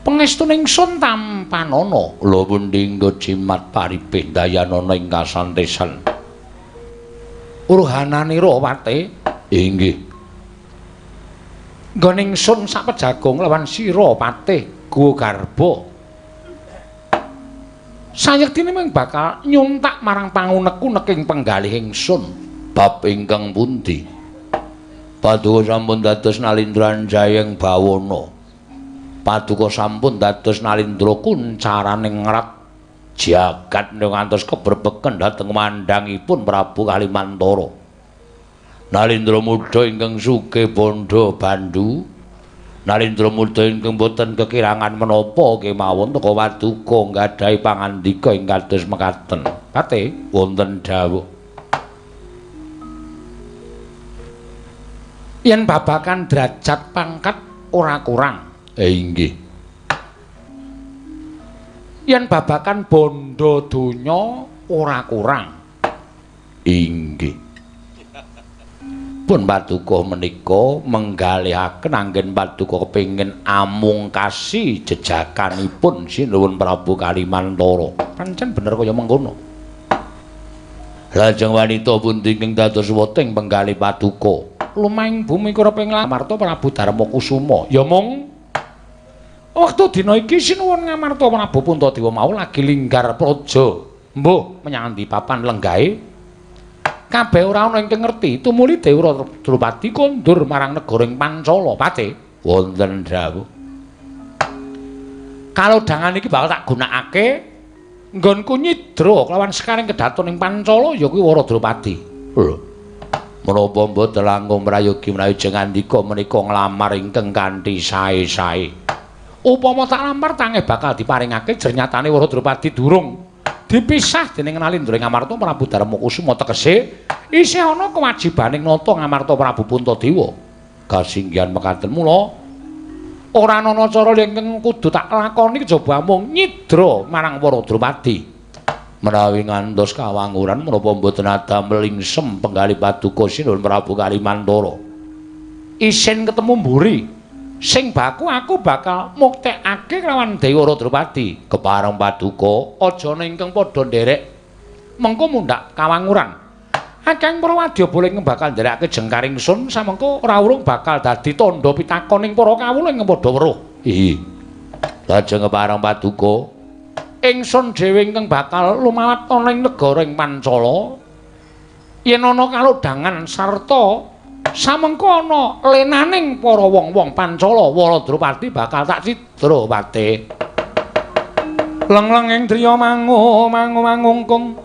Pangestune ingsun tampanana. Lha pundi nggo jimat paripih dayanana ing kasantesan. Uruhananira pate. Inggih. Nggone ingsun sak pejagong lawan sira patih Guwa Garba. Sayektine mung bakal nyuntak marang pangunek-uneking penggalih ingsun. Bab ingkang pundi? Paduka sampun dados nalindra jayeng bawana. Paduka sampun dados nalindra kuncaraning ngrat jagat ngantos kebrebeken dhateng mandhangipun Prabu Kalimantara. Nalindra muda ingkang sugih bandha bandu. Nalindra muda ingkang boten kekirangan menapa kemawon teka paduka nggadahi pangandika ing kados mekaten. Pate wonten dawuh. Yen babakan derajat pangkat ora kurang. Inggih. Yen babakan bondo donya ora kurang. Inggih. Pun paduka menika menggalihaken anggen paduka kepengin amungkasi jejakanipun Sinuwun Prabu Kalimantara. Pancen bener kaya mengkono. Lajeng wanita pundi ingkang dados weting penggalih paduka? Lumahing bumi kureping Ngamarta Prabu Darma Kusuma. Ya mung wektu dina iki Sinuwun Ngamarta Prabu Puntadewa mau lagi linggar praja. Mbuh menyang endi papan lenggahe? Kabeh ora ana ingkang ngerti, tumuli Dewi Drupadi kondur marang negara ing Pancala. Pate wonten dawuh. Kalodhangan iki bakal tak gunakake nggonku nyidra kelawan sekaring kedaton ing Pancala ya kuwi Wara Drupadi. Lho. Menapa mboten langkung prayogi menawi jeng andika menika nglamar ingkang kanthi sae-sae. Upama tak lamar tangeh bakal diparingake jernyatane Wara Drupadi durung dipisah dening Nalindra Ngamarta Prabu Darma Kusuma tegese isih ana kewajibaning nata Ngamarta Prabu Puntadewa. Kasinggihan mekaten mula ora ana cara ingkang kudu tak lakoni kejaba amung nyidra marang Wara Drupadi. Menawi ngantos kawanguran menapa mboten adamel lingsem penggalih paduka Sinuwun Prabu Kalimantara. Isin ketemu mburi sing baku aku bakal muktekake kelawan Dewi Wara Drupadi. Kepareng paduka aja ingkang padha nderek mengko mundhak kawanguran. Akeh para wadyabala ingkang bakal nderekake jengkaring sun samengko ora urung bakal dadi tandha pitakoning para kawula ingkang padha weruh. Ihi. Lajeng kepareng paduka ingsun dhewe ingkang bakal lumawat ana ing negara ing Pancala yen ana kalodhangan sarta samengko ana lenaning para wong-wong Pancala Wara Drupadi bakal tak cidra pate. Lengleng ing driya mangu mangu mangungkung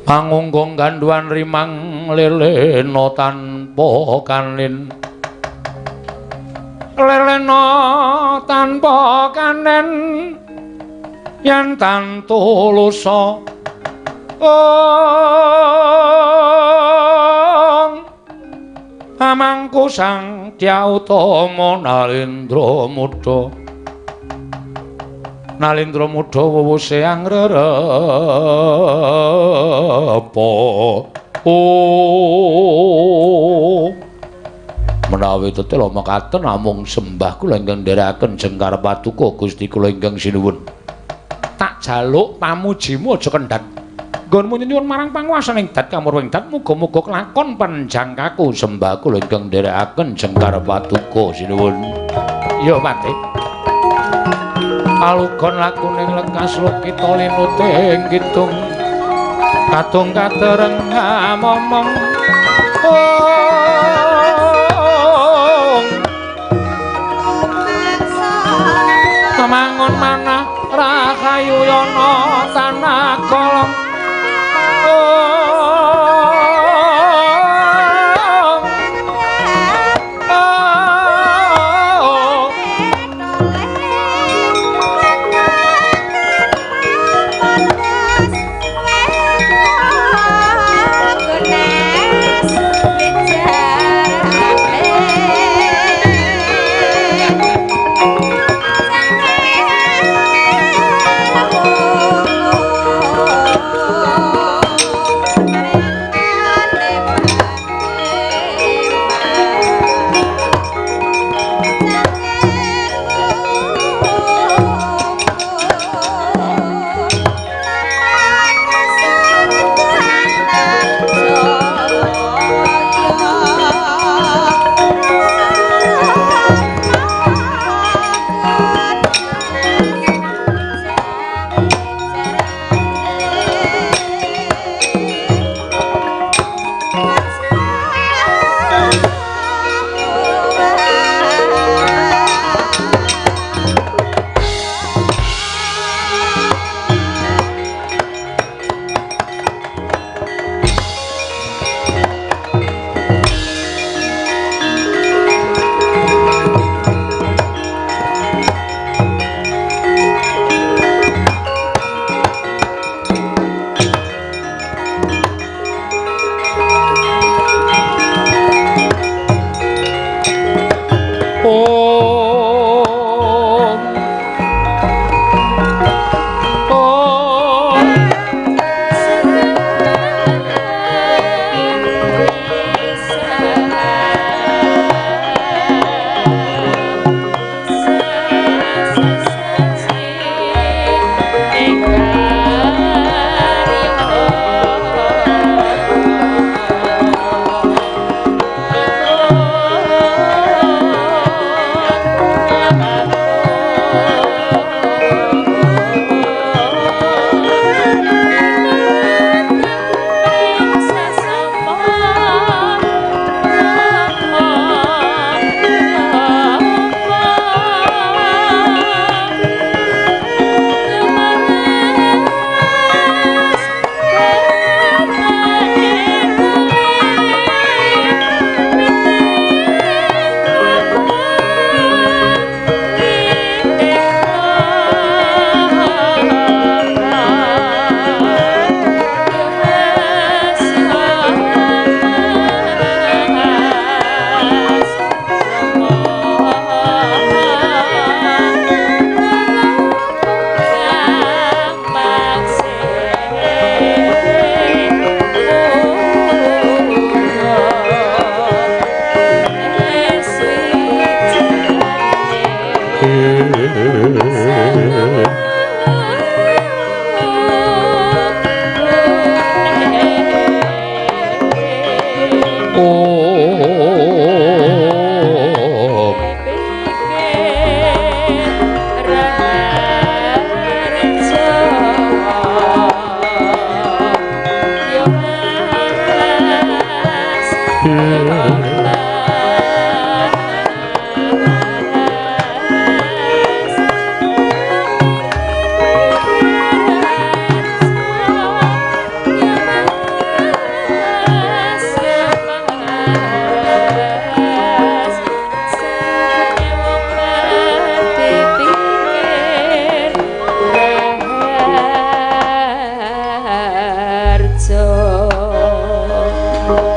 mangungkung gandhuan rimang lelena tanpa kanin lelena tanpa kanen yen tantu lusa amangku sang Dyah Utama Nalindra muda Nalindra muda wuwuse angrerepa. Menawi tetela mekaten namung sembah kula ingkang nderekaken jengkar paduka Gusti kula ingkang sinuwun. Tak jaluk pamujimu aja kendhat. Nggonmu nyuwun marang panguwasaning dat kamurwing dat muga-muga kelakon panjangkaku sembah kula ingkang nderekaken jengkar paduka sinuwun. Ya Pate. Alugon lakune lekas lukita linuting kidung kadung katereng momong. Mangun manah rahayu yana tanah kolong. Oh.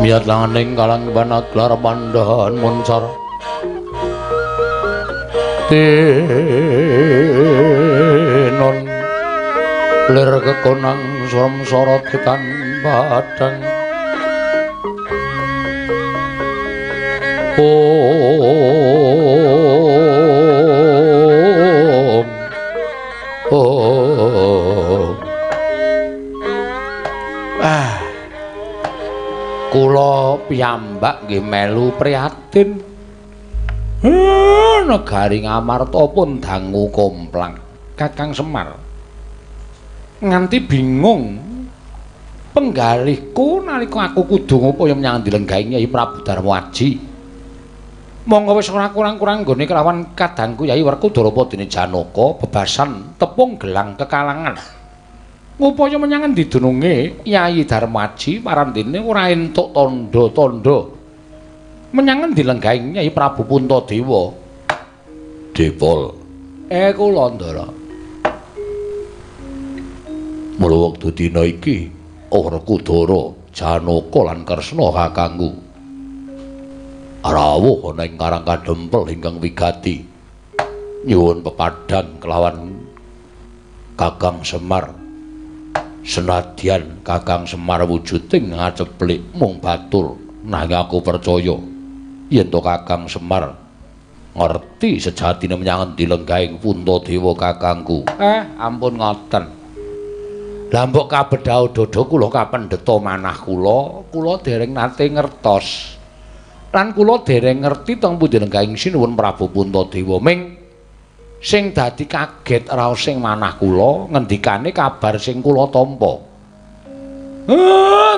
Miyat langaning kalang banaglar pandhan moncar tinon lir kekonang surem sorot tan padang. Om Om. Ah, kula piyambak nggih melu prihatin. Negari Ngamarta pun dangu komplang Kakang Semar. Nganti bingung penggalihku nalika aku kudu ngupaya menyang dilenggahi Kyai Prabu Darmaji. Monggo wis ora kurang-kurang nggone kelawan kadangku Yai Werkudara padene Janaka bebasan tepung gelang kekalangan. Ngupaya menyang endi dununge Yai Darmaji parandene ora entuk tandha-tandha. Menyang endi lenggahe Kyai Prabu Puntadewa? Depol. Kula Ndara. Mula wektu dina iki Werkudara, Janaka lan Kresna kakangku rawuh ana ing Karang Kadempel ingkang wigati nyuwun pepadhan kelawan Kakang Semar. Senadyan Kakang Semar wujuding ngaceplik mung batur, nanging aku percaya yen to Kakang Semar ngerti sejatine menyang endi lenggahing Puntadewa kakangku. Ampun ngoten. Lah mbok kabedhao dada kula kapendheta manah kula, kula dereng nate ngertos. Lan kula dereng ngerti teng pundi lenggahing Sinuwun Prabu Puntadewa. Ming sing dadi kaget raos sing manah kula ngendikane kabar sing kula tampa.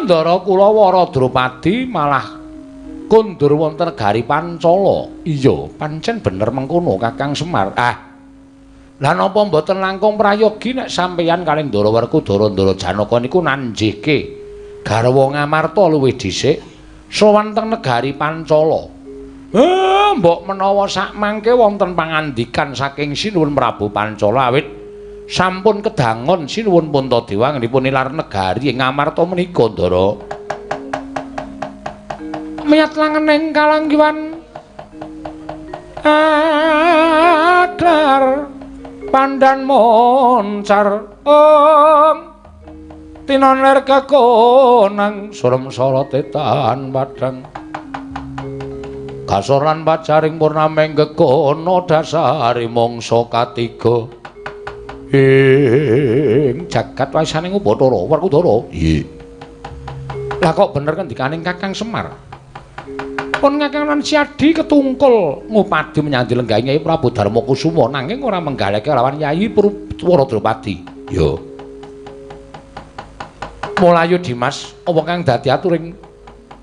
Ndara kula Wara Drupadi malah kondur wonten negari Pancala. Iya, pancen bener mengkono Kakang Semar. Ah. Lah napa mboten langkung prayogi nek sampeyan kalih Ndara Werkudara Ndara Janaka niku nanjihke garwa Ngamarta luwih dhisik sowan teng negari Pancala. Mbok menawa sakmangke wonten pangandikan saking Sinuwun Prabu Pancala awit sampun kedangon Sinuwun Puntadewa anggenipun nilar negari ing Ngamarta menika, Ndara. Miyat langening kalanggiwan aglar pandan moncar om tinon ler kekonang surem sorote tan padang kasor lan pacaring purnameng gekono dasari mangsa katiga ing jagat wasaning Upacara Werkudara. Iya. Lah kok bener ngendikaning Kakang Semar? Pun Kakang lan Siadi ketungkul ngupadi menyang dilenggahi Kyai Prabu Darmakusuma nanging ora menggaleke lawan Yai Purwa Drupadi. Ya. Mulayu Dimas, apa kang dadi aturing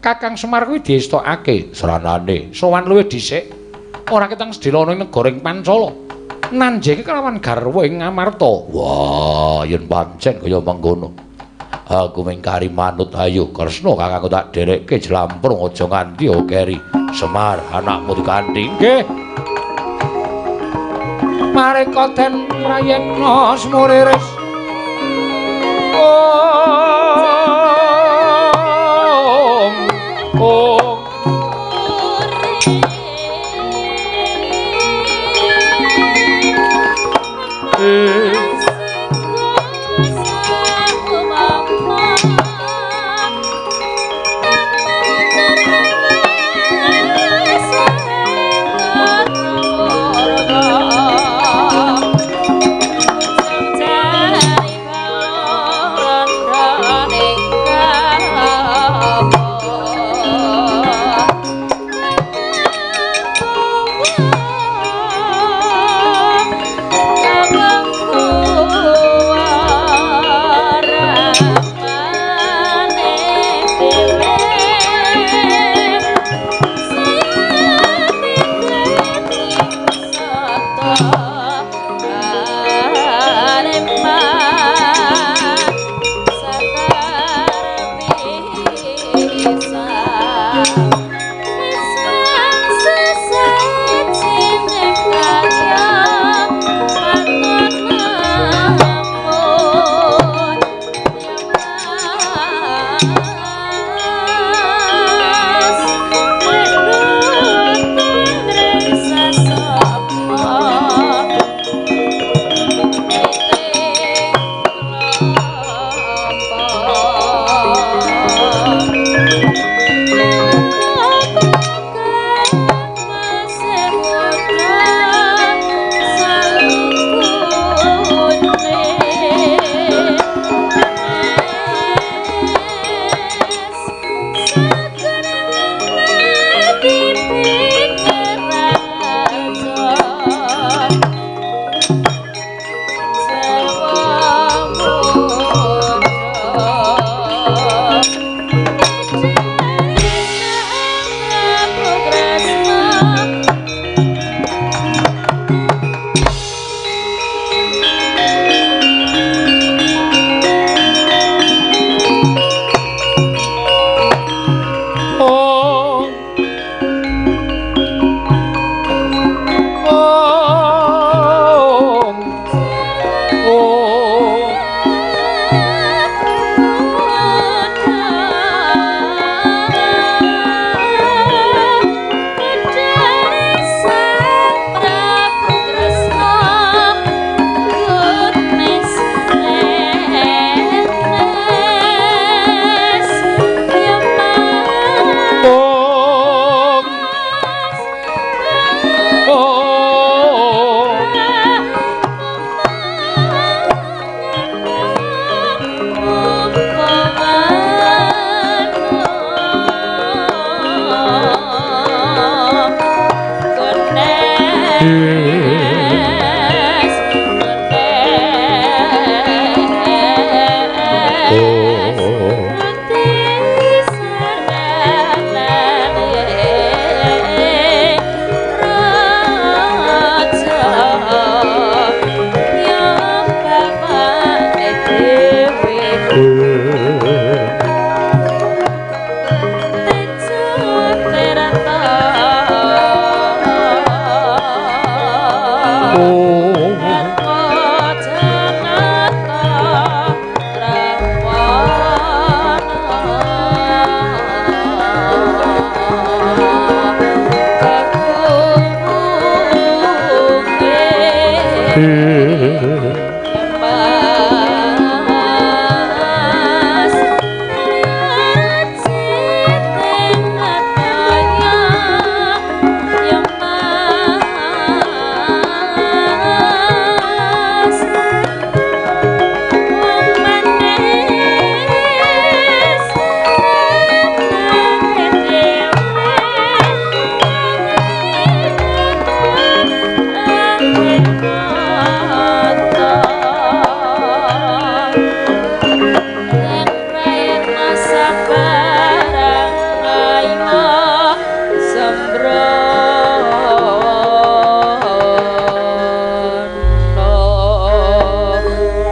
Kakang Semar kuwi diestokake sranane sowan luwih dhisik ora ketang sedhela ana ing negara ing Pancala. Nanjeke kelawan garwa ing Ngamarta. Wah, yen pancen kaya mengkono. Aku mung kari manut ayo Kresna kakangku tak dherekke jlamprung aja nganti keri. Semar anakmu dikanthi. Nggih. Mareka den prayekna semuriris. Om Om.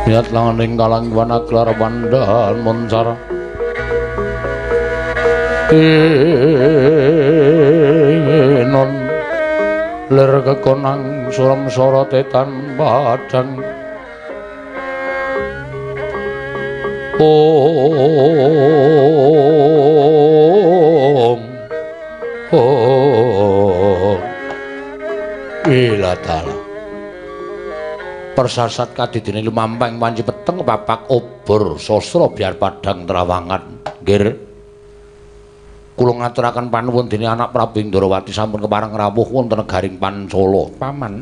Niat langaning kalang wana gelar pandahan moncar non lir kekonang suram sorote tan padang om om ilatala persasat kadidene lumampah ing wanci peteng papak obor sastra biar padang trawangan. Nggih, kula ngaturaken panuwun dene anak Prabu Indrawati sampun kepareng rawuh wonten negaring Pancala. Paman,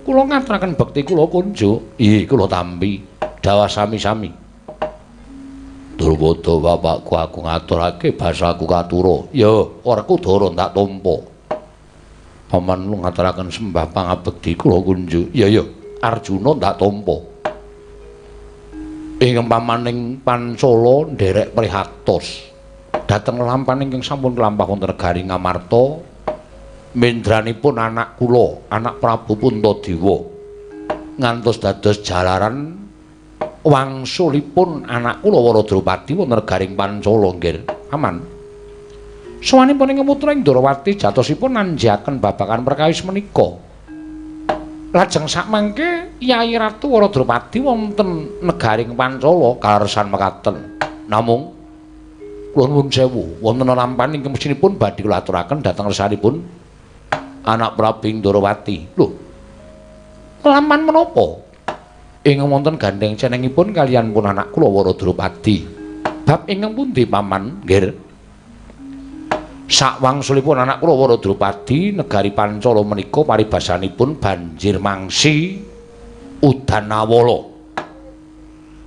kula ngaturaken bekti kula kunjuk. Nggih, kula tampi dawah sami-sami. Durwada bapakku aku ngaturake basaku katura. Ya, Werkudara tak tampa. Paman ngaturaken sembah pangabekti kula kunjuk. Ya ya, Arjuna ndak tampa. Ing pamaning Pancala nderek prihatos dhateng lampan ingkang sampun kelampah wonten negari Ngamarta, mendranipun anak kula, anak Prabu Puntadewa, ngantos dados jalaran wangsulipun anak kula Waradropati wonten negaring Pancala. Nggih, aman. Sowanipun ing putra Indrawati jatosipun nanjaken babagan perkawis menika. Lajeng sakmangke Yai Ratu Waradropati wonten negaring Pancala kaleresan mekaten. Namung kula nuwun sewu, wonten lampan ingkang mesinipun badhe kula aturaken dhateng resanipun anak Prabu Indrawati. Lho, lampan menapa? Ing wonten gandheng cenengipun kaliyan pun anak kula Waradropati. Bab ingkang pundi paman? Nggih. Sakwangsulipun anak kula Waradropati negari Pancala menika paribasanipun banjir mangsi udan awala.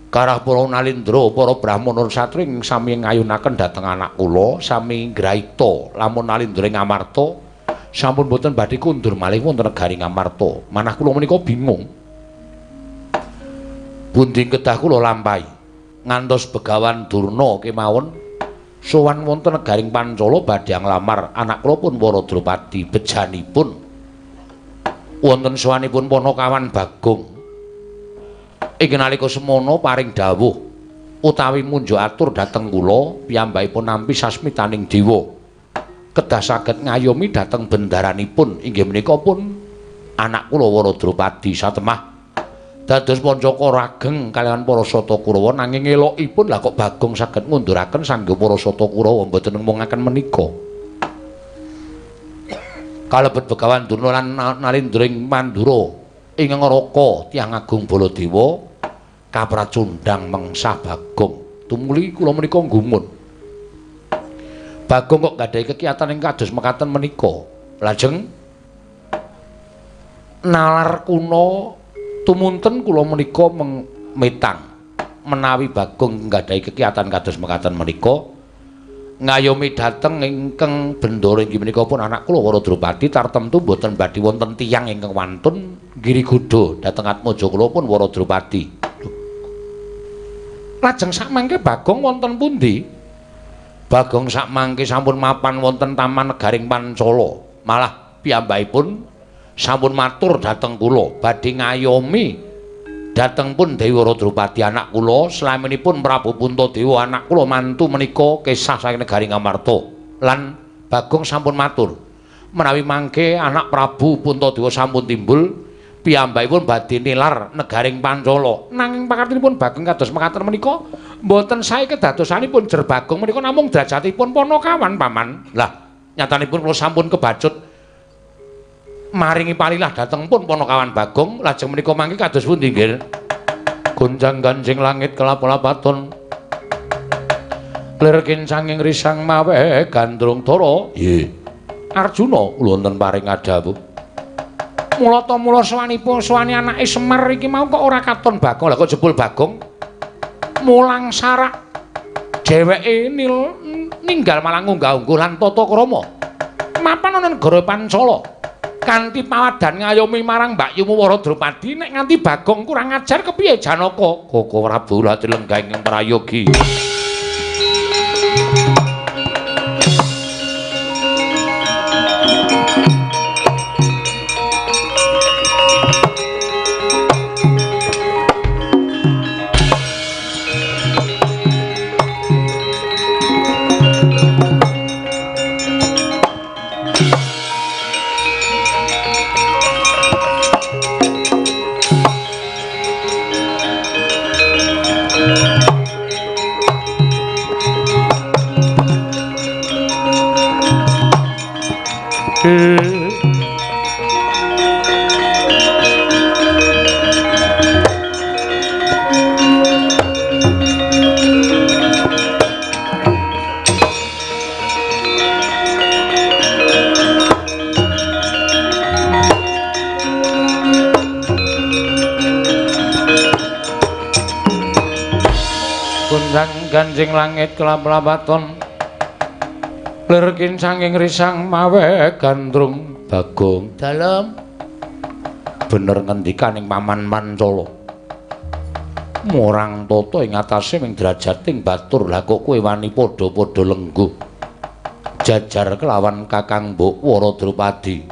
Karah para nalindra, para brahmana satri ing sami ngayunaken dhateng anak kula sami ngraita lamun nalindra ing Amarta sampun boten badhe kundur malih wonten negari Ngamarta. Manah kula menika bingung. Pundi kedah kula lampahi ngantos Begawan Durna kemawon sowan wonten negaring Pancala badhe nglamar anak kula pun Waradropati. Bejanipun wonten sowanipun Panakawan Bagong. Ing nalika semono paring dawuh utawi munjuk atur dhateng kula piyambakipun nampi sasmitaning dewa kedah saged ngayomi dhateng bendaranipun inggih menika pun anak kula Waradropati. Satemah dados Pancaka rageng kaliyan para Sata Kurawa, nanging elokipun lah kok Bagong saged ngunduraken sangga para Sata Kurawa mboten nemungaken menika. Kalebet Begawan Durna lan Nalindra ing Mandura ing Ngaraka tiyang agung Baladewa kapracundhang mengsah Bagong. Tumuli kula menika nggumun. Bagong kok gadhahi kekiyatan ing kados mekaten menika. Lajeng nalar kuna tumunten kula menika metang menawi Bagong nggadahi kekiyatan kados mekaten menika Ngayomi dhateng ingkang bendara inggih menika pun anak kula Wara Drupadi tartemtu mboten badhe wonten tiyang ingkang wantun nggiri gudha dhateng atmaja kula pun Wara Drupadi. Lajeng sakmangke Bagong wonten pundi? Bagong sakmangke sampun mapan wonten Taman Negaring Pancala. Malah piyambakipun sampun matur dhateng kula badhe ngayomi dhateng pun Dewi Wara Drupadi anak kula, slaminipun Prabu Puntadewa anak kula mantu menika kesah saking negari Ngamarta. Lan Bagong sampun matur menawi mangke anak Prabu Puntadewa sampun timbul, piyambakipun badhe nilar negaring Pancala. Nanging pakartinipun Bagong kados mekaten menika mboten sae kedadosanipun jer Bagong menika namung derajatipun panakawan paman. Lah nyatanipun kula sampun kebacut maringi palilah dhateng pun panakawan Bagong. Lajeng menika mangke kados pundi nggih? Gonjang ganjing langit kelap-lapaton lir kincanging risang mawe gandrung dara. Nggih. Arjuna wonten paring adhawuh. Mula ta mula sowanipun sowani anake Semar iki mau kok ora katon Bagong. Lah kok jebul Bagong mulang sarak dheweke ninggal malah ngunggah-ungguh lan tata krama mapan ana negara Pancala kanthi pawadan ngayomi marang Mbakyumu Wara Drupadi. Nek nganti Bagong kurang ajar kepiye Janaka? Koko Prabu lati lenggah ing prayogi. Ganjing langit kelap-lapaton lir kincanging risang mawe gandrung. Bagong dalem bener ngendikaning paman Pancala. Murang tata ing atase ming derajating batur. Lah kok kowe wani padha-padha lengguh jajar kelawan Kakang Mbok Wara Drupadi.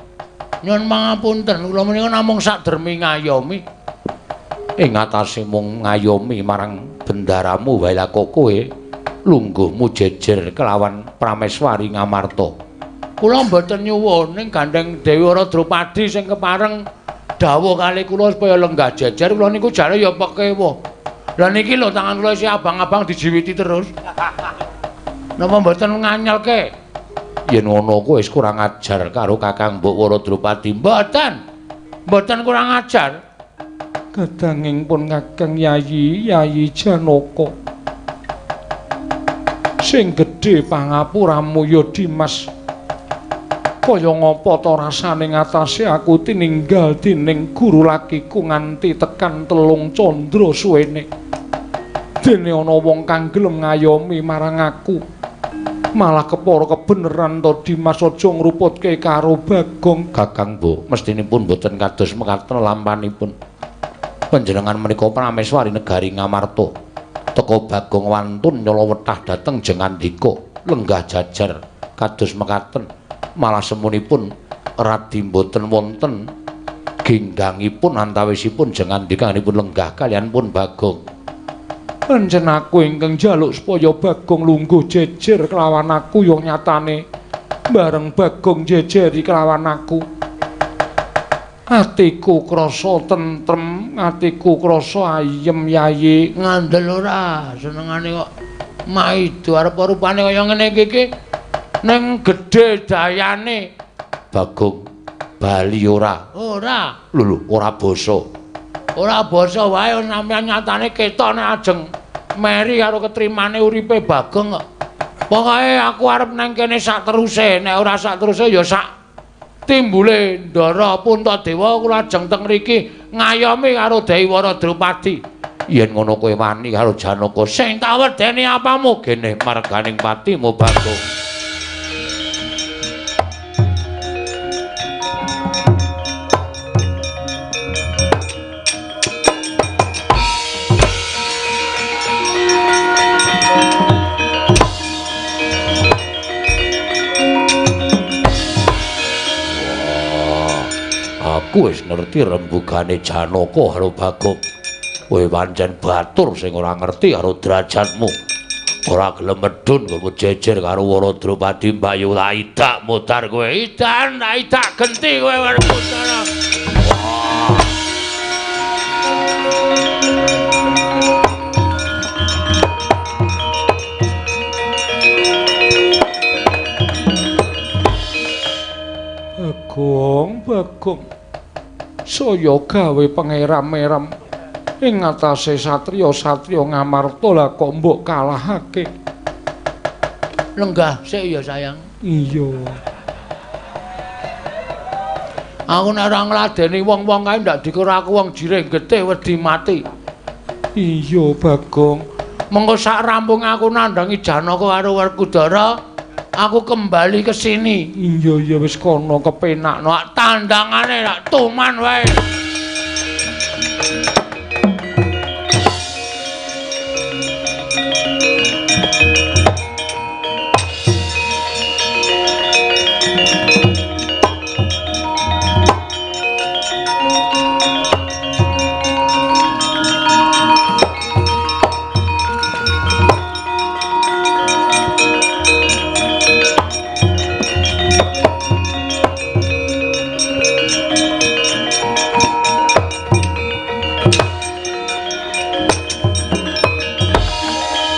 Nyuwun pangapunten, kula menika namung sakdermi ngayomi. Ing atase mung ngayomi marang bendaramu wae, lah kok kowe lungguhmu jejer kelawan Prameswari Ngamarta. Kula mboten nyuwun ning gandeng Dewi Wara Drupadi sing kepareng dawuh kali kula supaya lenggah jejer. Kula niku jare ya pekewuh. Lah niki lho tangan kula isih abang-abang dijiwiti terus. Napa mboten nganyelke? Yen ngono kowe wis kurang ajar karo Kakang Mbok Wara Drupadi. Mboten. Mboten kurang ajar. Kadanging pun Kakang Yayi, Yayi Janaka. Sing gedhe pangapuramu ya Dimas. Kaya ngapa ta rasane ngatasé aku tininggal dening guru lakiku nganti tekan 3 candra suwene. Dene ana wong kang gelem ngayomi marang aku. Malah kepara kebeneran to Dimas, aja ngruputke karo Bagong. Kakang Mbok, mestinipun mboten kados mekaten lampanipun. Panjenengan menika Prameswari negari Ngamarta. Teka Bagong wantun nyala wetah dhateng Jengandika, lenggah jajar kados mekaten. Malah semunipun radi mboten wonten ginggangipun antawisipun Jengandika-anipun lenggah kaliyan pun Bagong. Pancen aku ingkang njaluk supaya Bagong lungguh jejer kelawan aku, ya nyatane bareng Bagong jejeri kelawan aku. Atiku krasa tentrem, atiku krasa ayem Yayi. Ngandel ora senengane kok maido arep rupane kaya ngene iki iki ning gedhe dayane. Bagong bali ora? Ora. Lho lho, ora basa. Ora basa wae sampeyan nyatane ketok nek ajeng meri karo ketrimane uripe Bagong kok. Pokoke aku arep nang kene sak teruse, nek ora sak teruse ya sak timbule Ndara Puntadewa kula ajeng teng mriki ngayomi karo Dewi Wara Drupadi. Yen ngono kowe wani karo Janaka, sing tak wedeni apamu gene marganing patimu Bagong. Aku wis ngerti rembugane Janaka karo Bagong. Kowe pancen batur sing ora ngerti karo derajatmu. Ora gelem medhun nggonmu jejer karo Waradropadi Mbayu Laidak mudar kowe. Idan Laidak genti kowe Werkudara. Wah. Bagong, Bagong. Saya gawe pangeram-eram ing ngatasé satriya-satriya Ngamarta lah kok mbok kalahake. Lenggah sik ya sayang. Iya. Aku nek ora ngladeni wong-wong kae ndak dikira aku wong jirih getih wedi mati. Iya, Bagong. Mengko sak rampung aku nandhangi Janaka karo Werkudara, aku kembali ke sini. Iya, iya wis kono kepenakno. Tandangane rak tuman wae.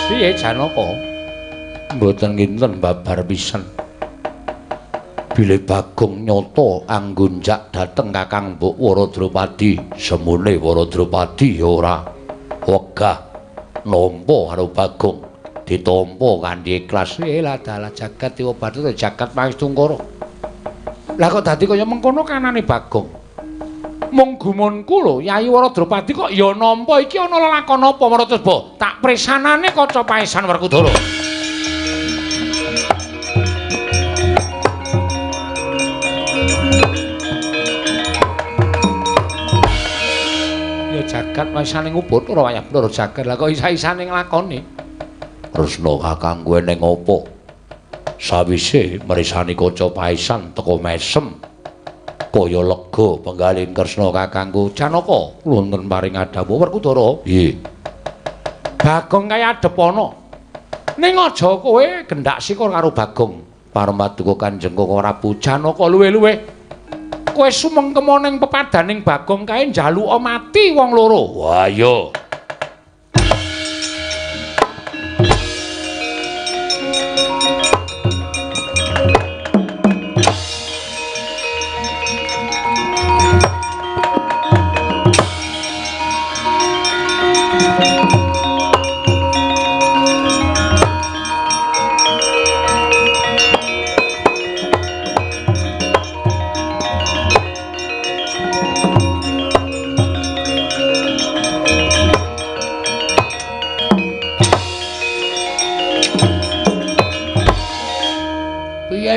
Piye Janaka? Mboten kinten babar pisan. Bilih Bagong nyata anggunjak dhateng Kakang Mbok Waradropadi, semune Waradropadi ya ora wegah nampa karo Bagong, ditampa kanthi ikhlas. Lah dalah jagat dewa bathara jagat Pangestungkara. Lah kok dadi kaya mengkono kanane Bagong? Mung gumunku lho, Yayi Waradropadi kok ya nampa iki ana lelakon apa Maratosba? Tak presanane kaca paesan Werkudara. Ya jagat waisane ngubur ora wayah bloro jagat. Lah kok isa-isane nglakoni? Kresna kakangku eneng apa? Sawise mresani kaca paesan teka mesem. Kaya lega penggalin Kresna kakangku Janaka wonten paring adhawuh Werkudara. Nggih. Bagong kaya adepana. Ning aja kowe gendak sikur karo Bagong. Parmaduka Kanjeng Koko Prabu Janaka luwe-luwe. Kowe sumengkema ning pepadaning Bagong kae njaluka mati wong loro. Wah iya.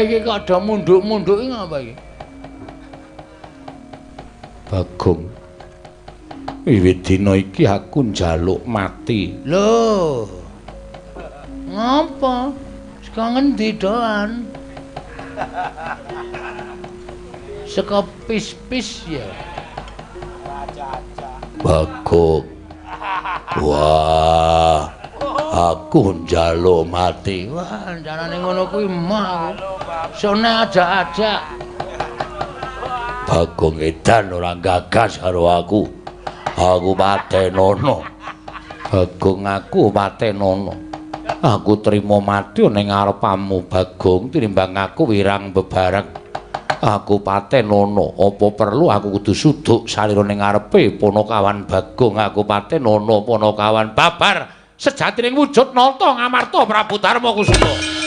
Iki kok ada munduk-munduk iki ngapa iki? Bagong. Wiwit dina iki aku njaluk mati. Lho. Ngapa? Saka ngendi doan? Saka pis-pis ya. Bagong. Wah. Aku njaluk mati. Wah, carane ngono kuwi mah aku. Sone ajak-ajak. Bagong edan ora gagas karo aku. Aku patenono. Bagong aku patenono. Aku trimo mati ning ngarepamu Bagong tinimbang aku wirang bebareng. Aku patenono. Apa perlu aku kudu suduk salira ning ngarepe Panakawan Bagong. Aku patenono Panakawan babar. Sejatining wujud nata Ngamarta Prabu Darma Kusuma.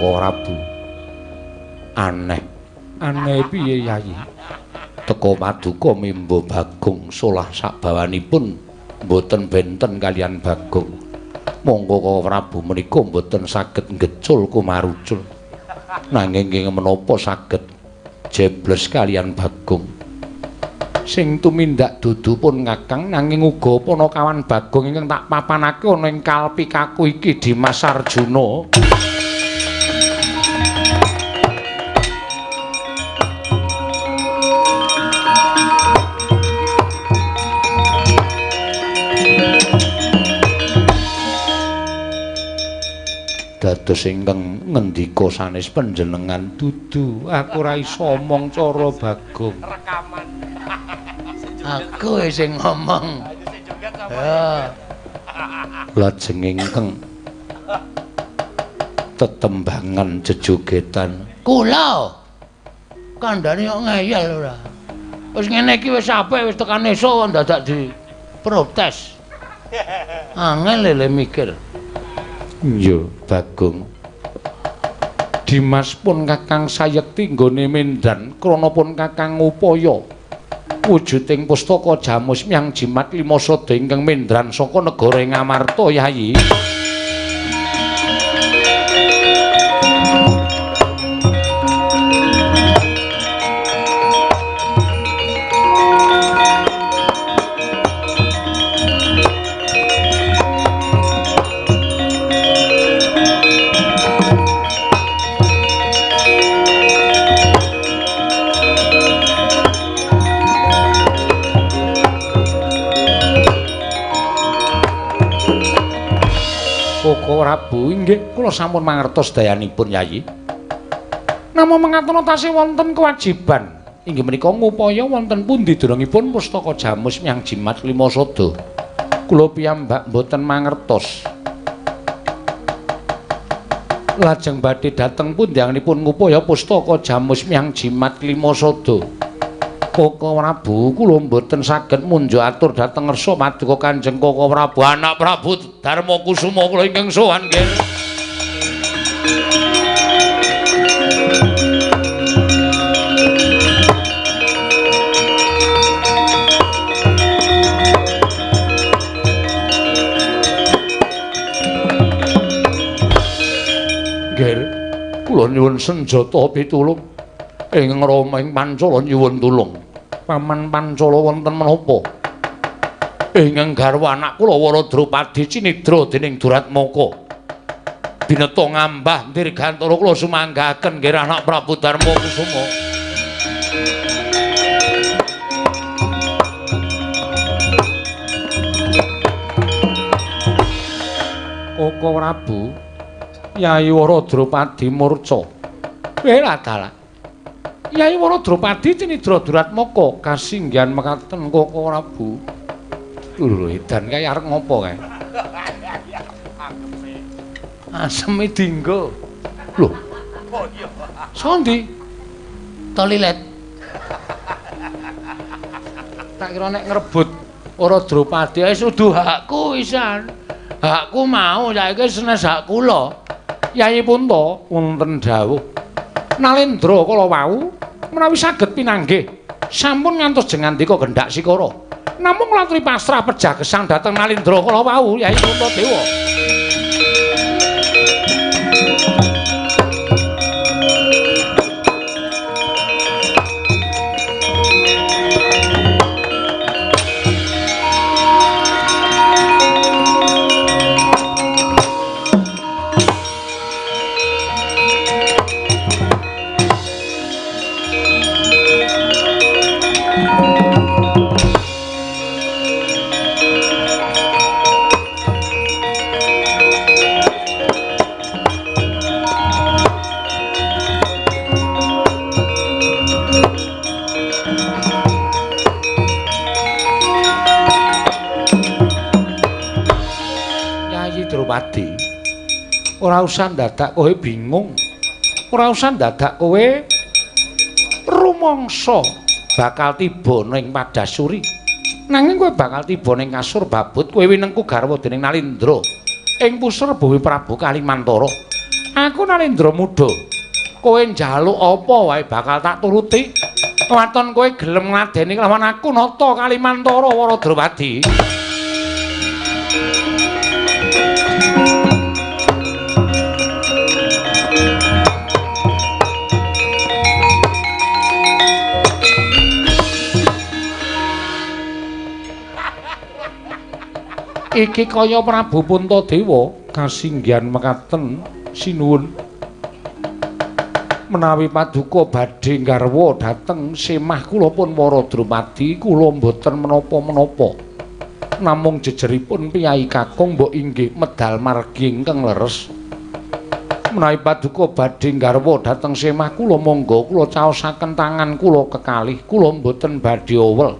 Koko Prabu. Aneh. Aneh piye Yayi? Teka paduka mimba Bagong solah sabawanipun mboten benten kalian Bagong. Monggo Koko Prabu menika mboten saged ngecul kumarucul. Nanging nggih menapa saged jebles kalian Bagong. Sing tumindak dudu pun Kakang, nanging uga panakawan Bagong ingkang tak papanake ana ing kalpikaku iki Dimas Arjuna. Dados ingkang ngendika sanes panjenengan dudu, aku ora iso omong cara Bagong. Rekaman. Aku sing ngomong. Ya. Lajeng ingkang tetembangan jejogetan. Kula kandhane kok ngeyel ora. Wis ngene iki wis apik wis tekan esuk dadak diprotes. Angel lele mikir. Iya, Bagong. Dimas pun Kakang sayekti nggone mendan krana pun Kakang ngupaya wujuding pustaka Jamus Myang Jimat Lima Sada ingkang mendran saka negara Ngamarta Yayi. Koko Prabu, inggih kula sampun mangertos dayanipun Yayi. Namung mangatono tasih wonten kewajiban inggih menika ngupaya wonten pundi derengipun pustaka Jamus Myang Jimat Lima Sada. Kula piyambak mboten mangertos. Lajeng badhe dhateng pundi anggenipun ngupaya pustaka Jamus Myang Jimat Lima Sada. Koko Prabu, kula mboten saged munjuk atur dhateng ngersa paduka Kanjeng Koko Prabu, anak Prabu Darma Kusuma kula ingkang sowan nggih. Nggih, kula nyuwun senjata pitulung. Ing Rama ing Pancala nyuwun tulung. Paman Pancala wonten menapa? Ingkang garwa anak kula Wara Drupadi cinidra dening Duratmaka. Bineta ngambah dirgantara kula sumanggaken nggih anak Prabu Darma Kusuma. Koko Prabu, Yayi Wara Drupadi murca. Wela dalah. Yai Wara Drupadi cinidra Duratmaka kasinggihan mekaten Koko Prabu. Lho edan kae arep ngopo kae? Aseme dinggo. Lho. Sondi? Toilet. Tak kira nek ngrebut Wara Drupadi wis udu hakku wisan. Hakku mau saiki senes hak kula. Yai Punta wonten dawuh. Nalendra kala wau menawi saged pinanggih sampun ngantos jengandika gendhak sikara. Namung latri pasrah pejah gesang dhateng Nalendra kala wau Yai Puntadewa. Drupadi, ora usah ndadak kowe bingung, ora usah ndadak kowe rumangsa bakal tiba ning Padasuri. Nanging kowe bakal tiba ning kasur babut, kowe winengku garwa dening Nalindra ing pusar bumi Prabu Kalimantara. Aku Narendra Muda. Kowe njaluk apa wae bakal tak turuti. Waton kowe gelem ngladeni kelawan aku nata Kalimantara Wara Drupadi. Iki kaya Prabu Puntadewa kasinggihan mekaten sinuwun. Menawi paduka badhe nggarwa dhateng semah kula pun Wara Drupadi, kula mboten menapa-menapa. Namung jejeripun piyayi kakung mbok inggih medal margi ingkang leres. Menawi paduka badhe nggarwa dhateng semah kula monggo kula caosaken tangan kula kekalih, kula mboten badhe owel.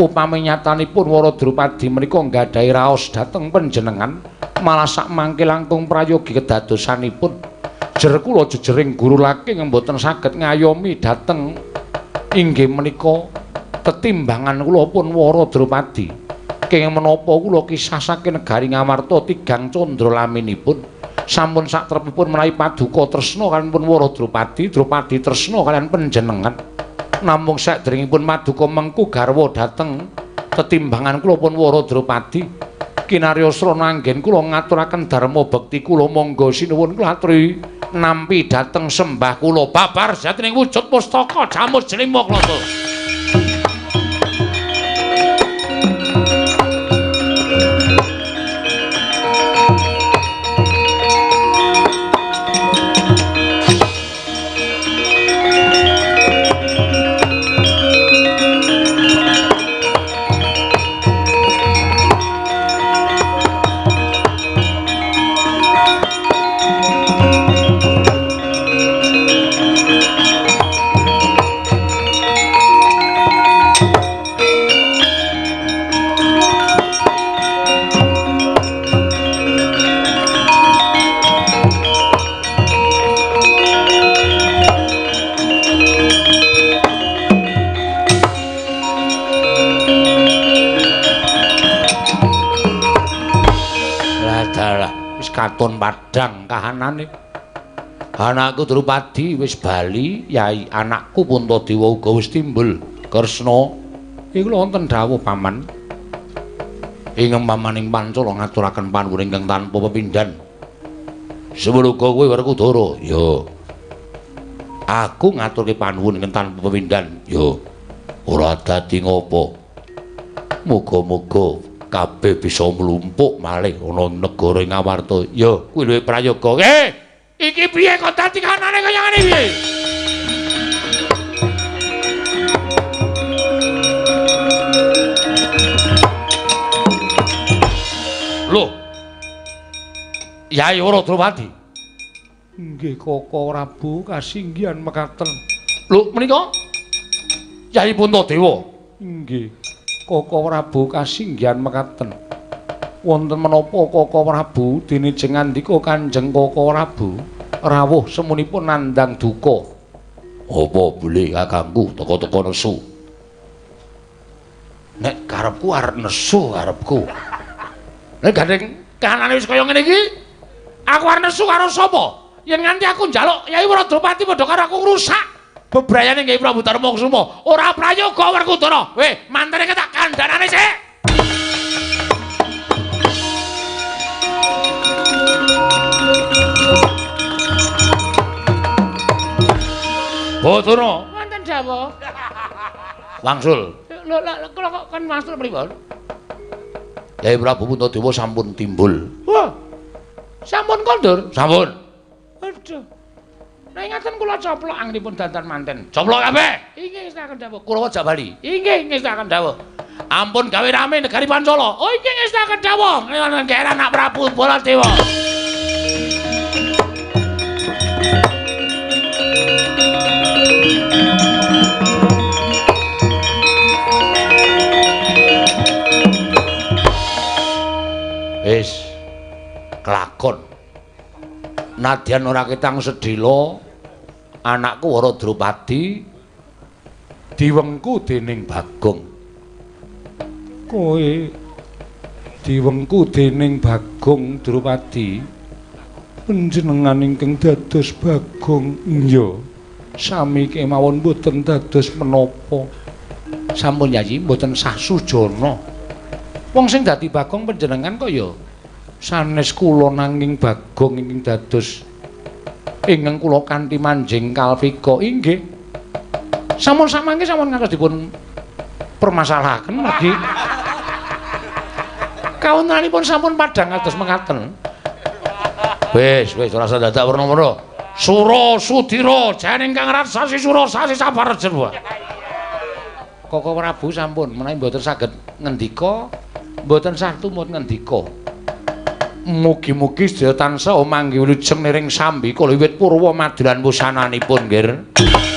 Upami nyatanipun Wara Drupadi menika nggadahi raos dhateng panjenengan, malah sak mangke langkung prayogi kedadosanipun. Jer kula jejering guru laking mboten saged ngayomi dhateng inggih menika tetimbangan kula pun Wara Drupadi. Kenging menapa kula kisah saking negari Ngamarta tigang candra laminipun. Sampun satrepipun menawi paduka tresna kaliyan pun Wara Drupadi, Drupadi tresna kaliyan panjenengan. Namung sakderengipun paduka mengku garwa dhateng tetimbangan kula pun Wara Drupadi, kinarya srana anggen kula ngaturaken dharma bekti kula monggo sinuwun kula aturi nampi dhateng sembah kula babar jatining wujud pustaka jamus jlima klata. Katon padhang kahanane. Anakku Drupadi wis bali, yai anakku Puntadewa uga wis timbul. Kresna, iku wonten dawuh paman. Ingkang pamaning Pancala ngaturaken panuwun ingkang tanpa pepindhan. Semono uga kowe Werkudara. Ya. Aku ngaturke panuwun ingkang tanpa pepindhan. Ya. Ora dadi ngopo. Muga-muga kabeh bisa mlumpuk malih ana negara Ngamarta. Ya, kuwi luwih prayoga. Iki piye kok dadi kanane kaya ngene piye? Lho. Yai Wara Drupadi. Nggih Koko Prabu kasinggihan mekaten. Lho menika Yai Puntadewa. Nggih. Koko Prabu kasinggihan mekaten. Wonten menapa Koko Prabu dene jengandika Kanjeng Koko Prabu rawuh semunipun nandhang duka. Apa boleh kakangku teka-teka nesu? Nek karepku arep nesu karepku. Nek gandeng kahanane wis kaya ngene iki, aku arep nesu karo sapa? Yen nganti aku njaluk Yai Wara Drupadi padha karo aku ngrusak bebrayane Kyai Prabu Darmakusuma. Ora prayoga Werkudara. Weh, mantene tak kandhanane sik. Bathara, wonten dawuh. Wangsul. Lho, kula kok kon wangsul pripun? Kyai Prabu Puntadewa sampun timbul. Wah. Sampun kondur? Sampun. Aduh. Nek ngaten kula coplok anggenipun dandan manten. Coplok kabeh. Inggih ngestakaken dawuh. Kula jak bali. Inggih ngestakaken dawuh. Ampun gawe rame negari Pancala. Oh inggih ngestakaken dawuh. Ngene anak Prabu Baladewa. Wis kelakon. Nadyan ora ketang sedhela, anakku Wara Drupadi diwengku dening Bagong. Kowe diwengku dening Bagong Drupadi. Panjenengan ingkang dados Bagong. Iya. Sami kemawon mboten dados menapa. Sampun Yayi, mboten sah sujana. Wong sing dadi Bagong panjenengan kok ya sanes kula, nanging Bagong ingkang dados ingkang kula kanthi manjing kalpika. Inggih. Sampun samangke sampun ngantos dipun permasalahaken mergi kawontenanipun sampun padhang kados mekaten. Wis, wis ora usah dadak werna-werna. Sura Sudira jane ingkang raksasi sura sasi sabar jerwa. Koko Prabu sampun menawi mboten saged ngendika, mboten sah tumut ngendika. Mugi-mugi sedaya tansah manggih wilujeng niring sambi kala wiwit purwa madulan wusananipun, nggih.